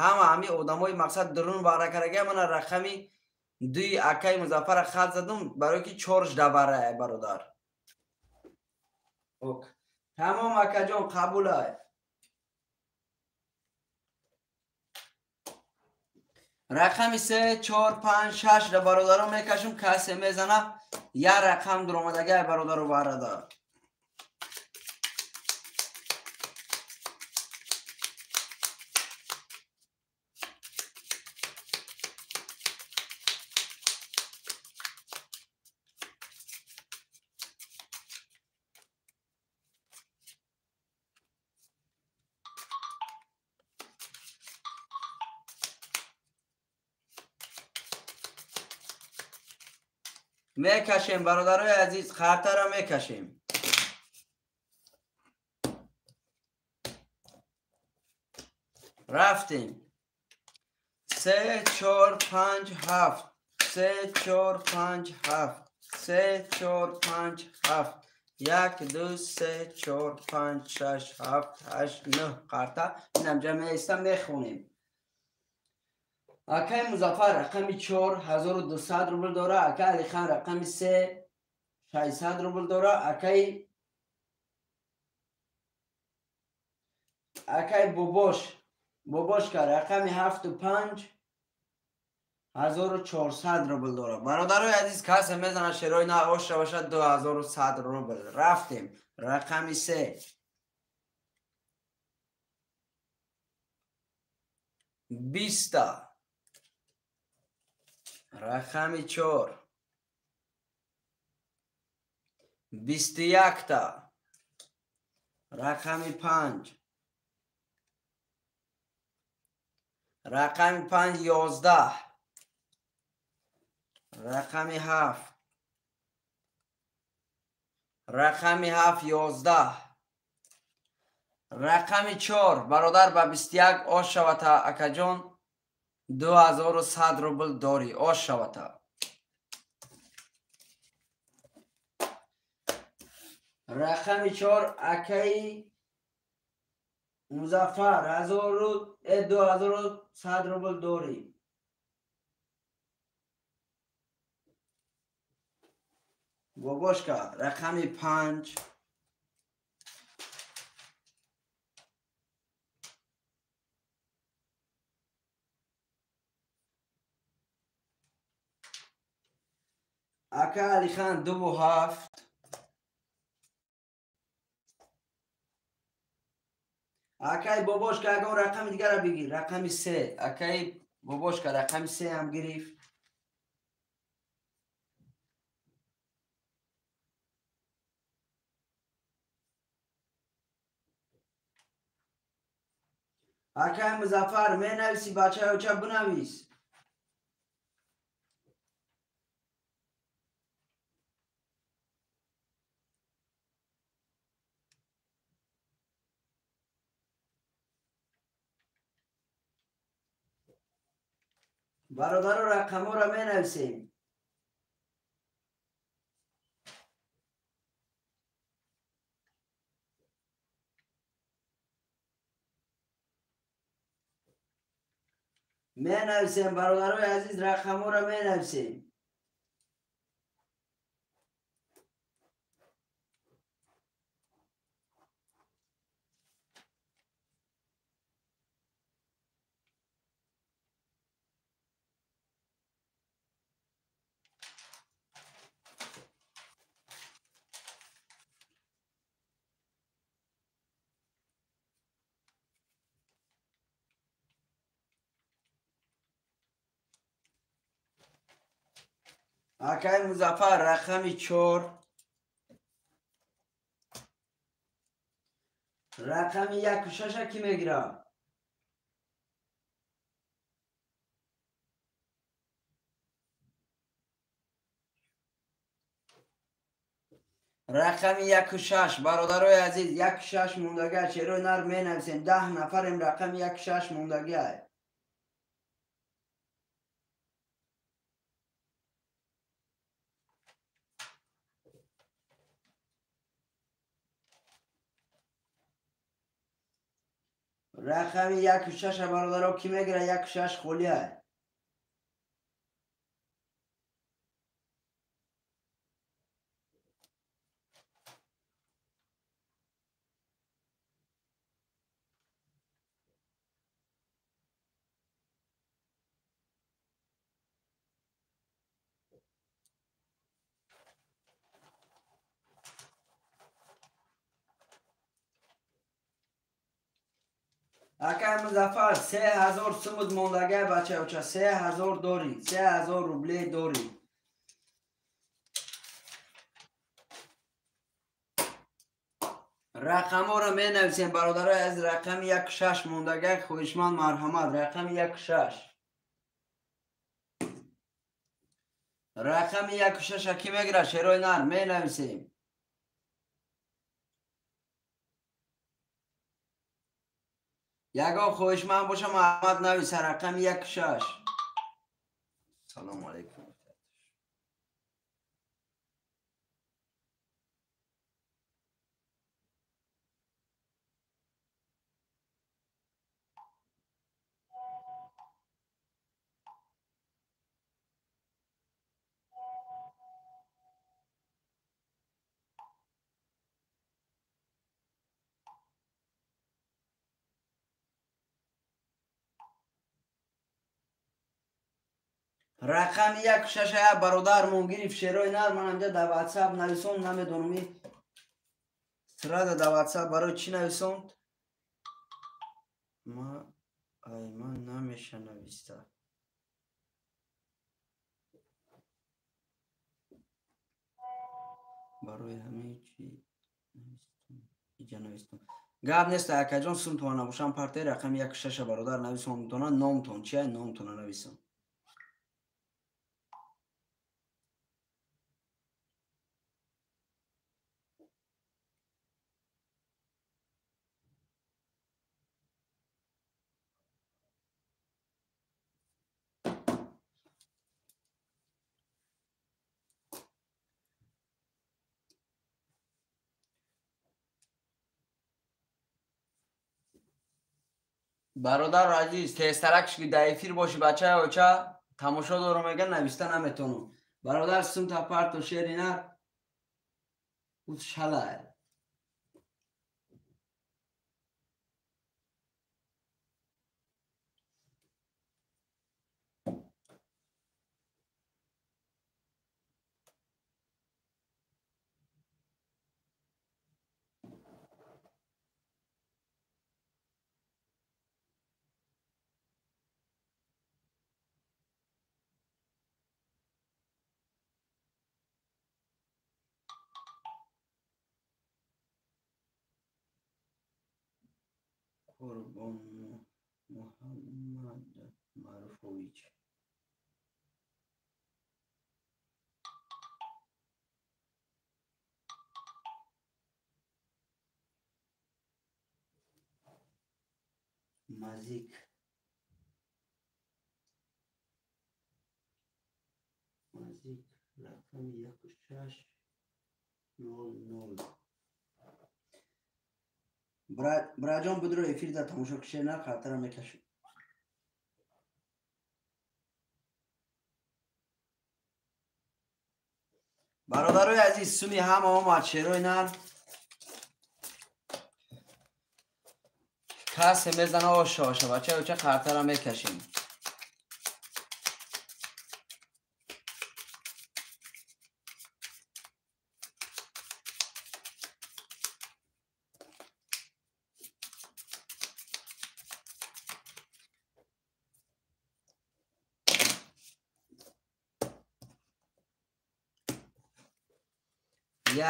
ҳама ҳами одамои мақсад дурун варра карагия, мана рақами дуи акаи Музаффара хат задум, барое ки чорш даваррае, бародар. Ок. Тамом, акаҷон, қабулай. Рақами 3, 4, 5, 6 ра бародаро мекашум, касе мезана, як рақам дуромадагай бародаро варрада. Мекашем, бародарои азиз, хартаро мекашем. Рафтем. 3, 4, 5, 7. 3, 4, 5, 7. 3, 4, 5, 7. 1, 2, 3, 4, 5, 6, 7, 8, 9 қарта. Инам ҷамъ мехонем. Акаи Музаффар рақами 4 1200 рубл дора, акаи Алихан рақами 3 600 рубл дора, акаи Бобошка рақами 7 5 1400 рубл дора. Бародарои азиз, касе мезана шерои на оша бошад 2100 рубл. Рафтем. Рақами 3 20. Рақами 4 21. Рақами 5 рақами 5 11. Рақами 7 рақами 7 11. Рақами 4 бародар ба 21 ош шавата, акаҷон, 2100 рубл дорӣ, ош шавата. Рақами 4 акаи Музаффар 2100 рубл дорӣ. Бобошка рақами 5 ака Алихан 2 7. Акаи Бобошка ягон рақами дигарро бигир, рақами 3. Акаи Бобошка рақами 3 ҳам гирифт. Акаи Музаффар, менависи, бачаи оча, бинавис. Бародаро, рақамҳоро менависем. Менависем, бародарои азиз, рақамҳоро менависем. Акаи Музаффар рақами 4 рақами 1 6 ки мегирад? Рақами 1 6, бародарои азиз, 1 6 мондагиа, черои нар менависем. 10 нафарем, рақами 1 6 мондагиа. Рақами 1-6 бародаро ки мегира 1-6 холия. Акай Музаффар 3000 сумуд мондагай бачаоча 3000 дорӣ 3000 рублей дорӣ. Рақамҳоро менависем бародарои аз рақами 1-6 мондагай хоҳишманд марҳамат рақами 1-6. Рақами 1-6 ки мегирад шерои нар менависем. Ягон хоҳишманд боша марҳамат нависа рақами 1-6. Салому алайкум. Рақами 1-6 бародармон гирифт шерои нар. Ман ҳамҷа дар WhatsApp нависон намедонам сразу дар WhatsApp барои чӣ нависонд? Ма ай ман намеша нависта. Барои ҳамин чӣ навистам? Иҷа навистам. Гап нест акаҷон сумтона набошам партияи рақами 1-6 бародар нависонтона номтон чия номтона нависон. Бародар азиз тезтарак ки дар эфир бошӣ бачаи оча тамошо дорам мега нависта наметонам. Бародар сумта парто шери нар уз шалай. Қурбон Муҳаммад Маъруфович. Мазик. Мазик рақами 1600. Браҷон будро эфир да тамошо кише нар хатара мекашид. Бародарои азиз суми ҳама омад шерои нар. Касе мезана оша оша бача оча хатара мекашим.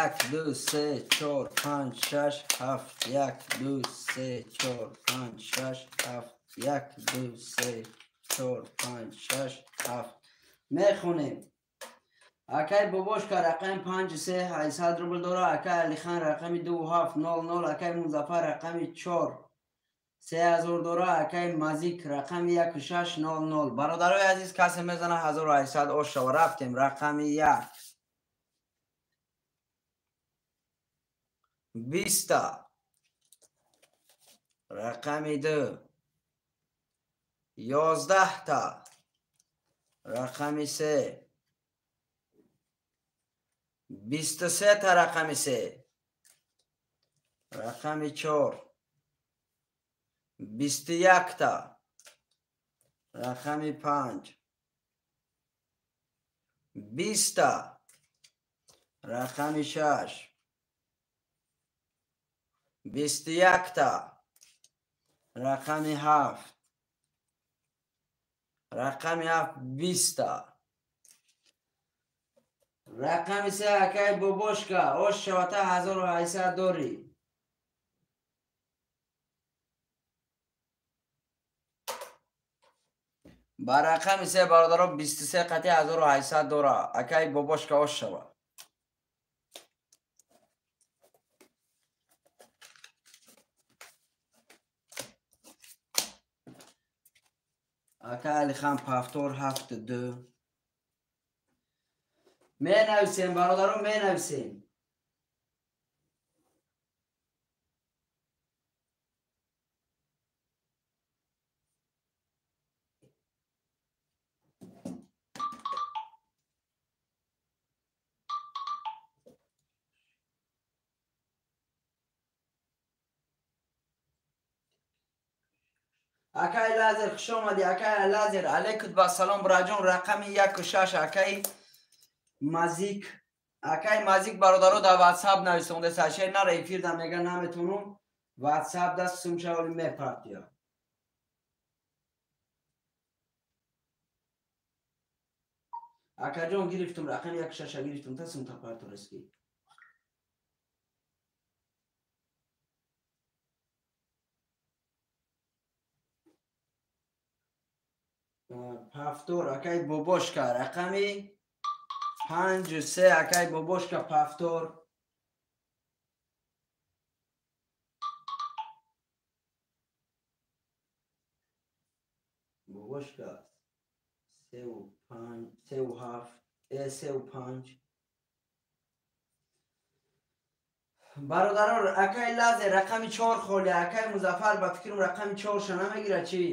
Як, ду, се, чор, панҷ, шаш, ҳафт. Як, ду, се, чор, панҷ, шаш, ҳафт. Як, ду, се, чор, панҷ, шаш, ҳафт. Мехонем. Акай Бобошка рақами 5 3 800 рубл дора. Акай Алихан рақами 2 7 0 0. Акай Музаффар рақами 4 3000 дора. Акай Мазик рақами 1 6 0 0. Бародарои азиз касе мезана 1800 ош шава. Рафтем рақами 1. 20, Рақами ду 11та. Рақами се 23та. Рақами се. Рақами чор 21та. Рақами панҷ 20та. Рақами шаш 21та. Рақами ҳафт. Рақами ҳафт 20та. Рақами се акай бобошка ош шавата 1800 дорӣ. Ба рақами се бародаро 23 қати 1800 дора. Акай бобошка ош шава. Акай Алихан повтор 7-2. Менависем бародаро, менависем. Акай Лазер хуш омадӣ. Акай Лазер алейкум ба салом браҷон. Рақами 1 6 акай Мазик. Акай Мазик бародаро дар ватсап нависонде сашер нара эфир да мега наметонум. Ватсап да сумшаволи мепартия. Акаҷон гирифтум рақами 1 6 гирифтум та сумта парторески. Повтор акай бобошка рақами 5 3 акай бобошка повтор. Бобошка 3 5 3 7 3 5. Бародарон акай Лазер рақами 4 холи. Акай Музаффар ба фикрам рақами 4ша намегира чӣ?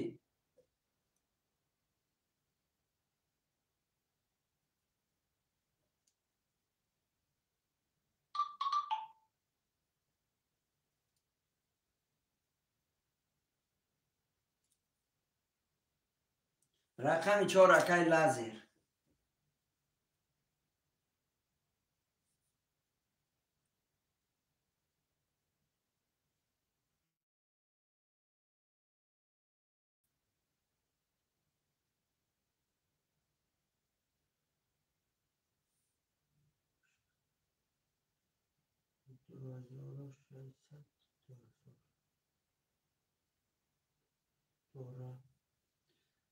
Рақами 4 акай Лазер.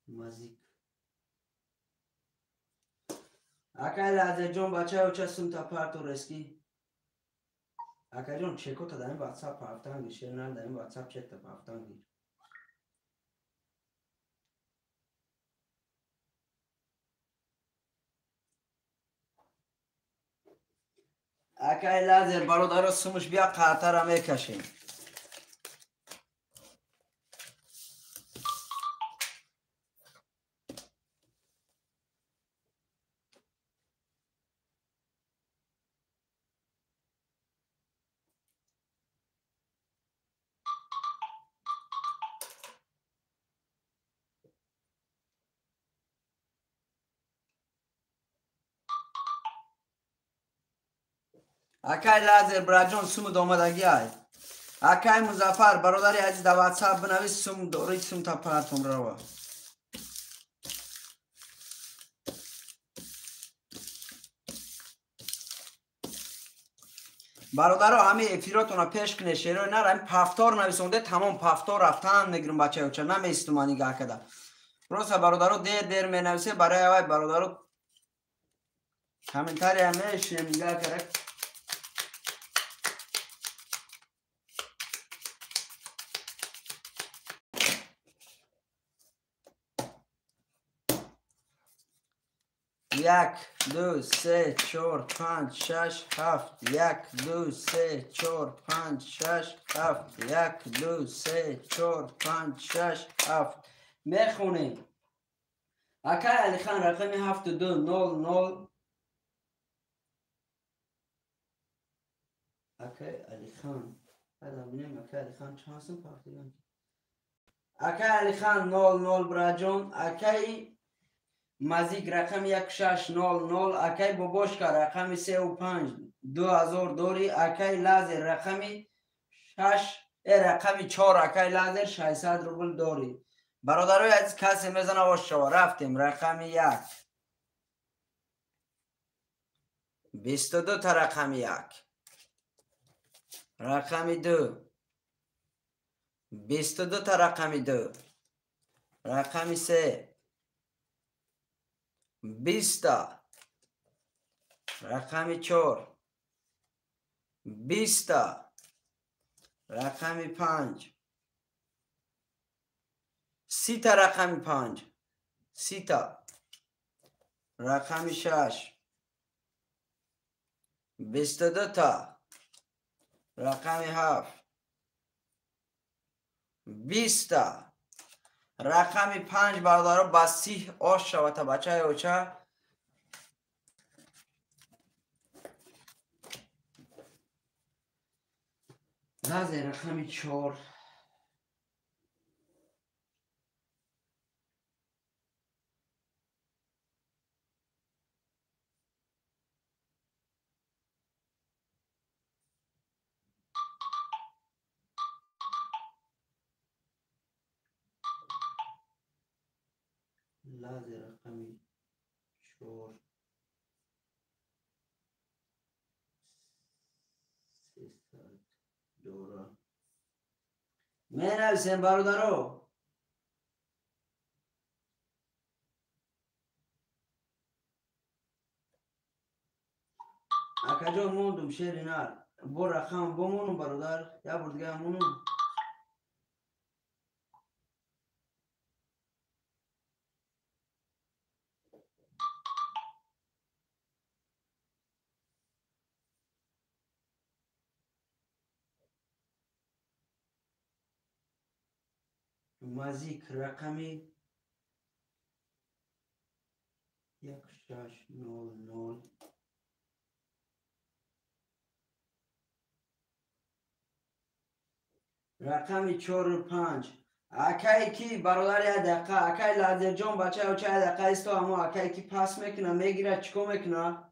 Мазик. Акай Лазерҷон бачаё ча сумта парторески. Акаҷон чекота дар ин ватсап пафтан гир. Шер нар дар ин ватсап чекта пафтан гир. Акай Лазер бародаро сумуш бия қартара мекашем. Акай Лазер браҷон сумуд омадагӣ ай. Акай Музаффар бародари азиз дар ватсап бинавис сум дорӣ сумта партом рава. Бародаро ҳамаи эфиротонро пеш кунед шерои нар ҳами повтор нависонде тамом повтор рафтан мегирам бачаёча намеистум ман нигаҳ када. Просто бародаро дер дер менависе барои авай бародаро комментария мешинем нигаҳ када. 1 2 3 4 5 6 7 1 2 3 4 5 6 7 1 2 3 4 5 6 7 мехонем. Акай Алихан рақами 7 2 0 0. Акай Алихан. Акай Алихан чанд сум пахтиган? Акай Алихан 0 0 браҷон. Акай Мазик рақами 1 6 0 0. Акай Бобошка рақами 3 5 2000 дори. Акай Лазер рақами 6 рақами 4. Акай Лазер 600 рубл дори. Бародарои азиз, касе мезана ош шава. Рафтем рақами 1. 22 та рақами 1. Рақами 2. 22 та рақами 2. Рақами 3. 20 та. Рақами 4. 20 та. Рақами 5. 30 та рақами 5. 30 та. Рақами 6. 22 та. Рақами 7. 20 та. Рақами 5 бародаро ба 30 ош шава та бачаи оча. Лазе рақами 4. Лазе рақами 4. 300 дора. Менависем бародаро. Акаҷон мондум шери нар. Бо рақам бомонум бародар. Я бор дига монум. Мазик рақами 1 6 0 0. Рақами 4 5. Акай ки бародар як дақиқа. Акай Лазерҷон бачаи оча як дақиқа исто, аммо акай ки пас мекуна, мегира, чико мекуна?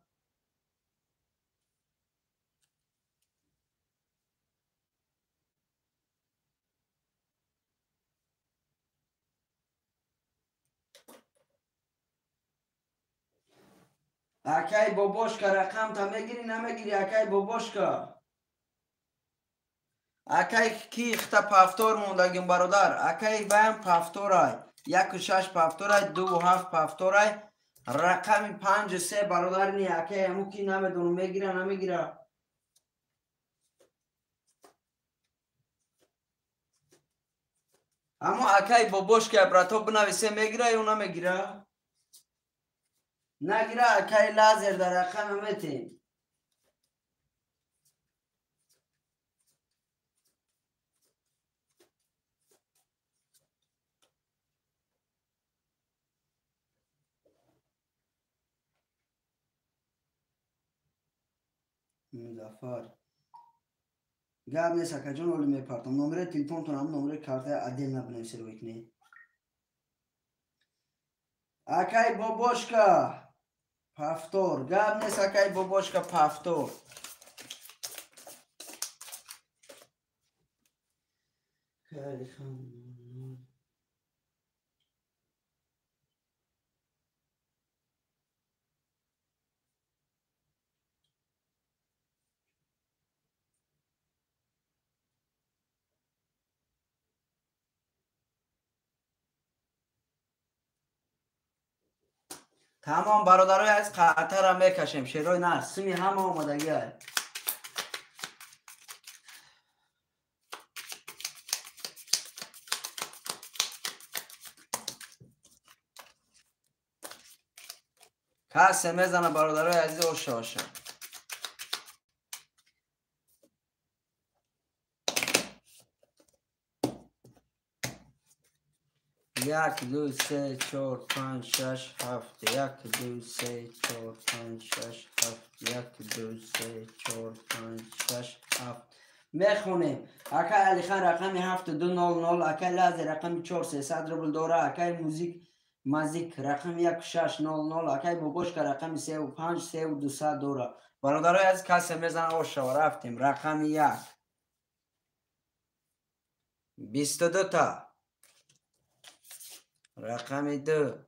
Акай Бобошка рақамта мегири, намегири? Акай Бобошка. Акай ки хта пафтор мондагим бародар. Акай баям пафторай. 1 6 пафторай, 2 7 пафторай. Рақами 5 3 бародар ни. Акай ҳаму ки намедонам мегира, намегира. Аммо акай Бобошка брато бинависе мегира ё намегира? Нагира акай Лазер дар рақам метем. Музаффар. Гап нест акаҷон, оли мепартам. Номери телефонтон ҳам номери картаи отдельно бинависед рӯйкунед. Акай Бобошка пафтор. Гап нест акай Бобошка пафтор. Тамом бародарои азиз, қатара мекашем. Шерои нар сими ҳама омодагӣ. Касе мезана бародарои азиз оша оша. Як, ду, се, чор, панҷ, шаш, ҳафт. Як, ду, се, чор, панҷ, шаш, ҳафт. Як, ду, се, чор, панҷ, шаш, ҳафт. Мехонем. Акай Алихан рақами 7200, акай Лазе рақами 4300 рубл дора, акай Музик Мазик рақами 1600, акай Бобошка рақами 35 3200 дора. Бародарои азиз касе мезана ошава рафтем. Рақами 1. 22 та. Рақами 2.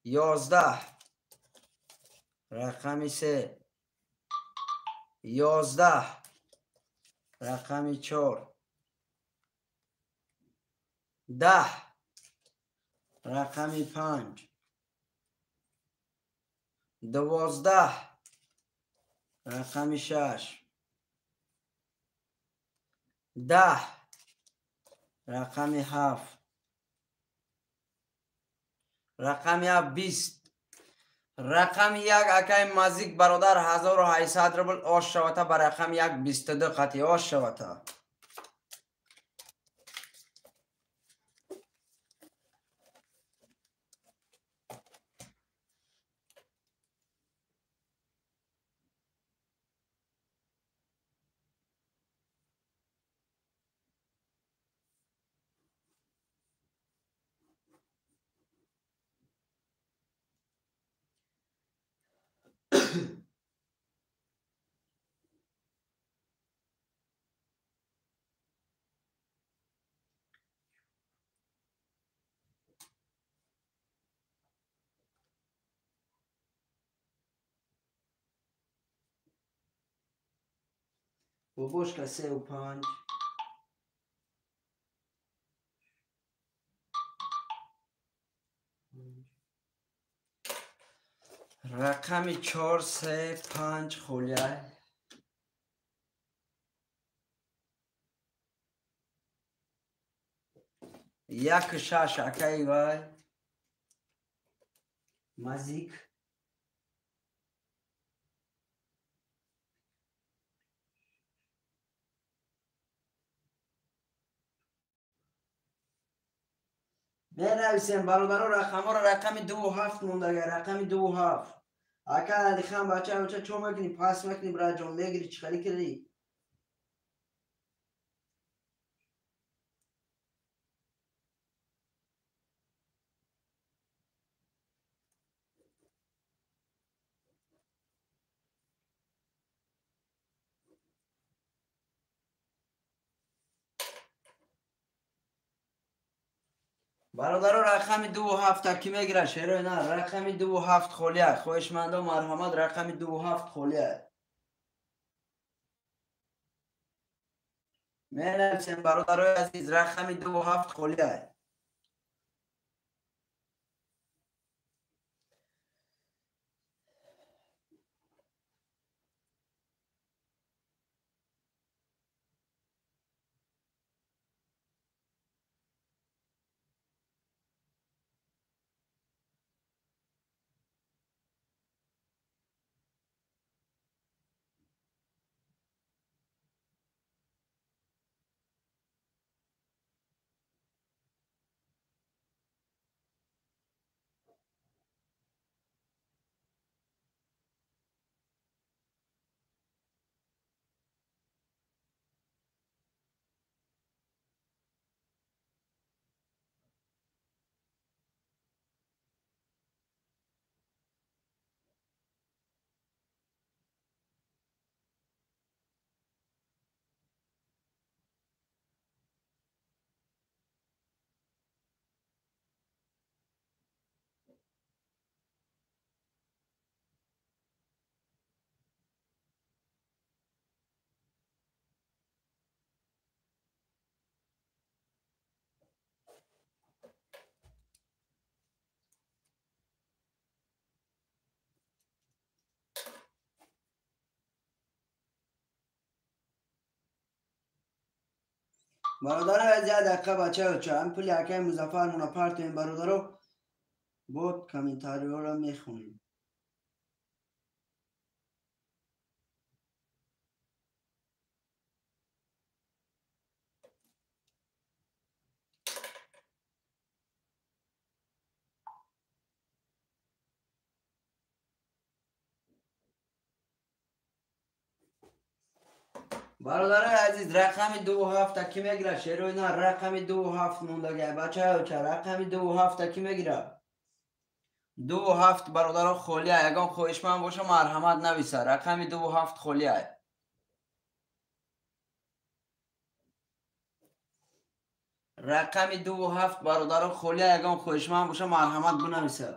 11. Рақами 3. 11. Рақами 4. 10. Рақами 5. 12. Рақами 6. 10. Рақами 7. Рақами 20. Рақами 1 акай Мазик бародар 1800 рубл ош шавата ба рақами 1 22 қати ош шавата. Бобошка 3 5. Рақами 4 3 5 холия. Як 6 акай вай. Мазик. Менависем бародаро рақамҳоро рақами 2 7 мондага, рақами 2 7. Ака Алихан бача бача чо мекунӣ? Пас мекунӣ браҷон, мегирӣ чӣ хеле кардӣ? Бародаро рақами 2 7 ки мегирад шерои на рақами 2 7 холия. Хоҳишмандо марҳамат рақами 2 7 холия. Менависем бародарои азиз рақами 2 7 холия. Бародаро аз як дақиқа бачаё ча ҳам пули акаи Музаффар мона партоем бародаро. Бод комментариҳоро мехонем. Бародарои азиз, рақами 27 ки мегирад? Шерои на, рақами 27 мондагай. Бачаёча, рақами 27 ки мегирад? 27 бародаро холия. Ягон хоҳишманд боша, марҳамат нависа. Рақами 27 холия. Рақами 27 бародаро холия. Ягон хоҳишманд боша, марҳамат бинависа.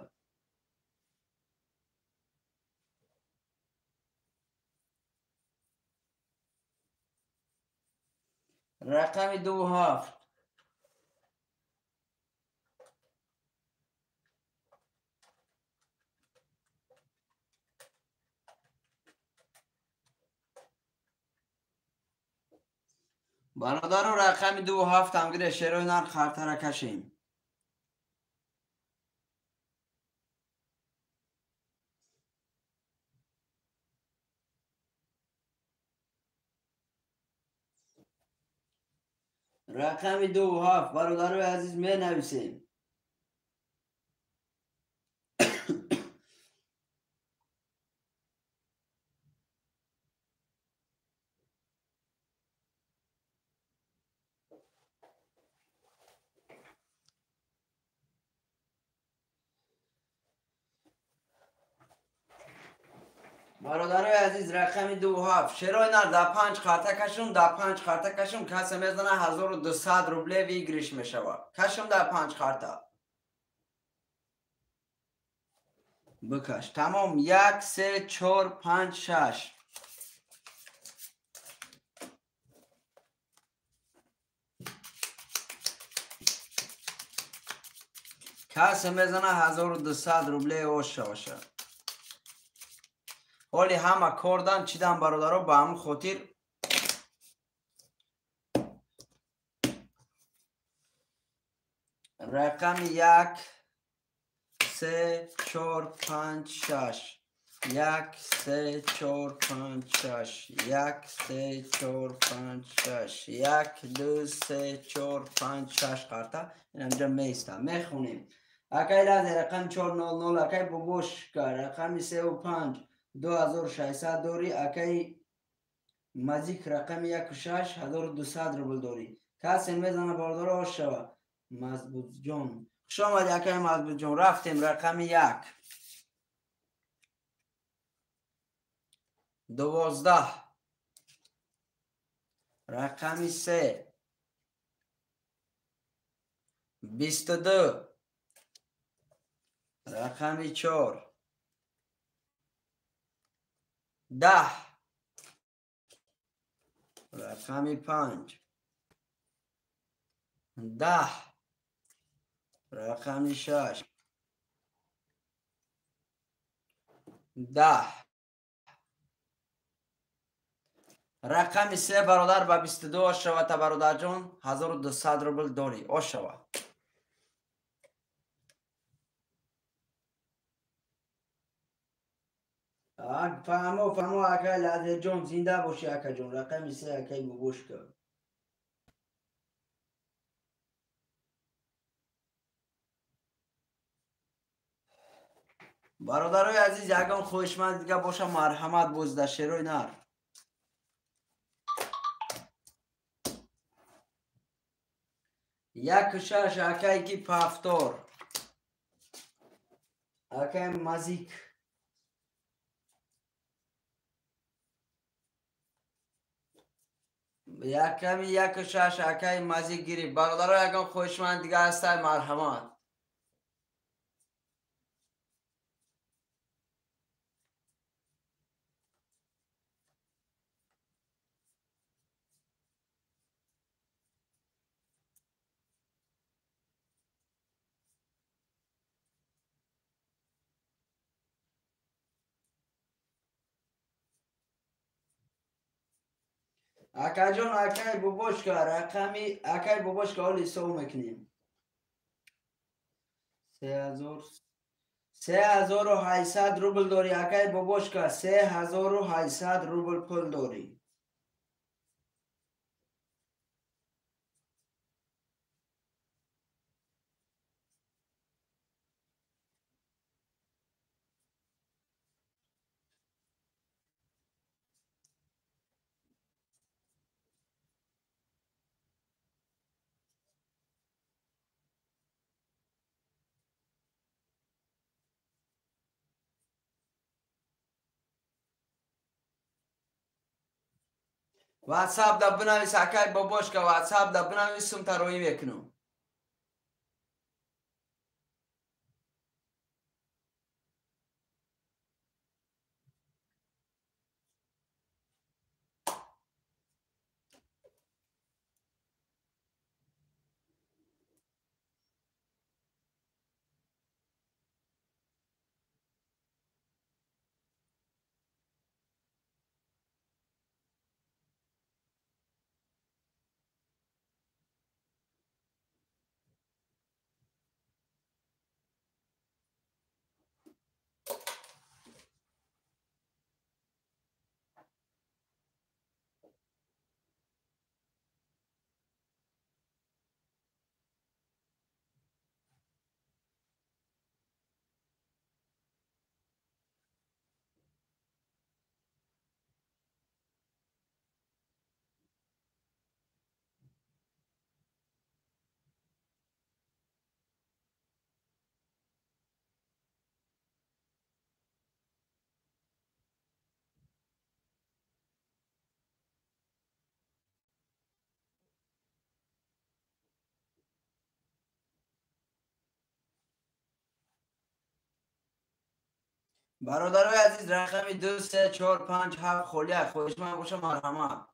Рақами 27. Бародаро, рақами 27 ҳам гире, шерои нарх хартара кашем. Рақами 27 бародарои азиз менависем. Бародарои азиз, рақами 27 шерои нар да 5 қарта кашум, да 5 қарта кашум, касе мезана 1200 рубле выигрыш мешавад. Кашум да 5 қарта. Бикаш. Тамом 1 3 4 5 6. Касе мезана 1200 рубле оша оша. Ҳоли ҳама кордан чидан бародаро, ба ҳамин хотир рақами 1 3 4 5 6 1 3 4 5 6 1 3 4 5 6 1 2 3 4 5 6 қарта инамҷа меиста. Мехонем. Акай лазе рақами 400, акай бобошка рақами 35 2600 дорӣ, акай мазик рақами 16 1200 рубл дорӣ. Касе мезана бародаро ош шава. Мазбутҷон, хуш омадӣ акай Мазбутҷон. Рафтем рақами 1 12 рақами 3 22 рақами 4 10 рақами 5 10 рақами 6 10 рақами 3 бародар ба 22 ошава. Та бародарҷон 1200 рубл дорӣ ошава. Фаҳмо, фаҳмо, акай Лазерҷон, зинда бошӣ акаҷон. Рақами 3 акай бобошка. Бародарои азиз, ягон хоҳишманд дига боша, марҳамат боз дар шерои нар. 1 6 акай ки пафтор, акай мазик. Яками 1 6 акай мазик гирифт. Бародаро, ягон хоҳишманд дига ҳастай, марҳамат. Акаҷон, акай бобошка, рақами акай бобошка ҳол ҳисоб мекунем. 3000 3800 рубл дорӣ, акай бобошка, 3800 рубл пул дорӣ. واتساپ دا بنویس اکای باباشکا، واتساپ دا بنویسم تا روی میکنم. برادرای عزیز رقم 2 3 4 5 7 خالی خواهش من باشه مرحمت.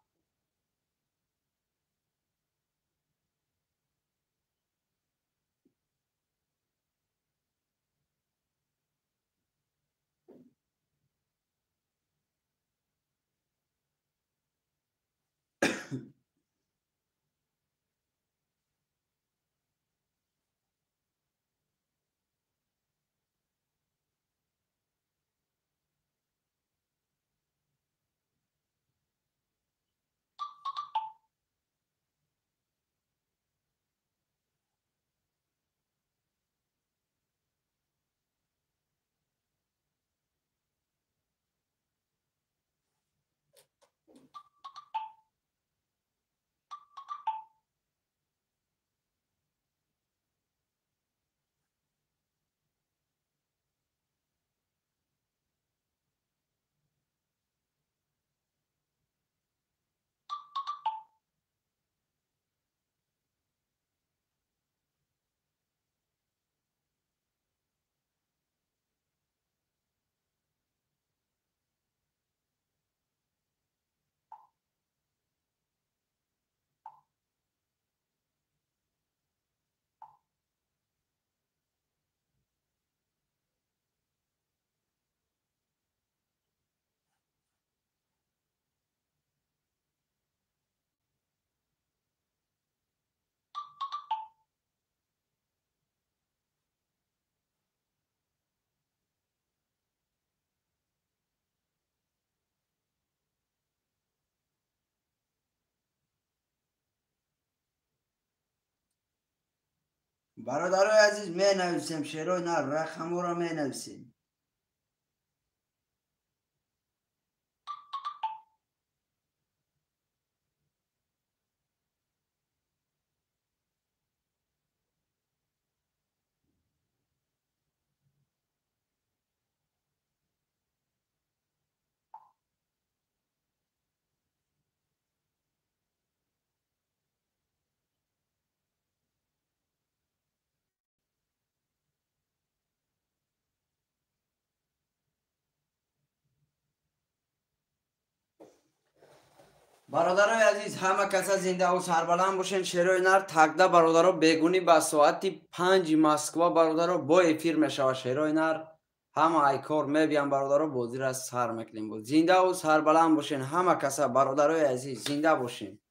برادرای عزیز می نویسیم شعرهای نه رقم را می نویسیم. бародарои азиз ҳама каса зиндаву сарбаланд бошен. Шерои нар тагда бародаро бегунӣ ба соати 5 Москва бародаро бо эфир мешава. Шерои нар ҳама айкор мебиям бародаро, бозира сар мекунем. Зиндаву сарбаланд бошен ҳама каса бародарои азиз, зинда бошен.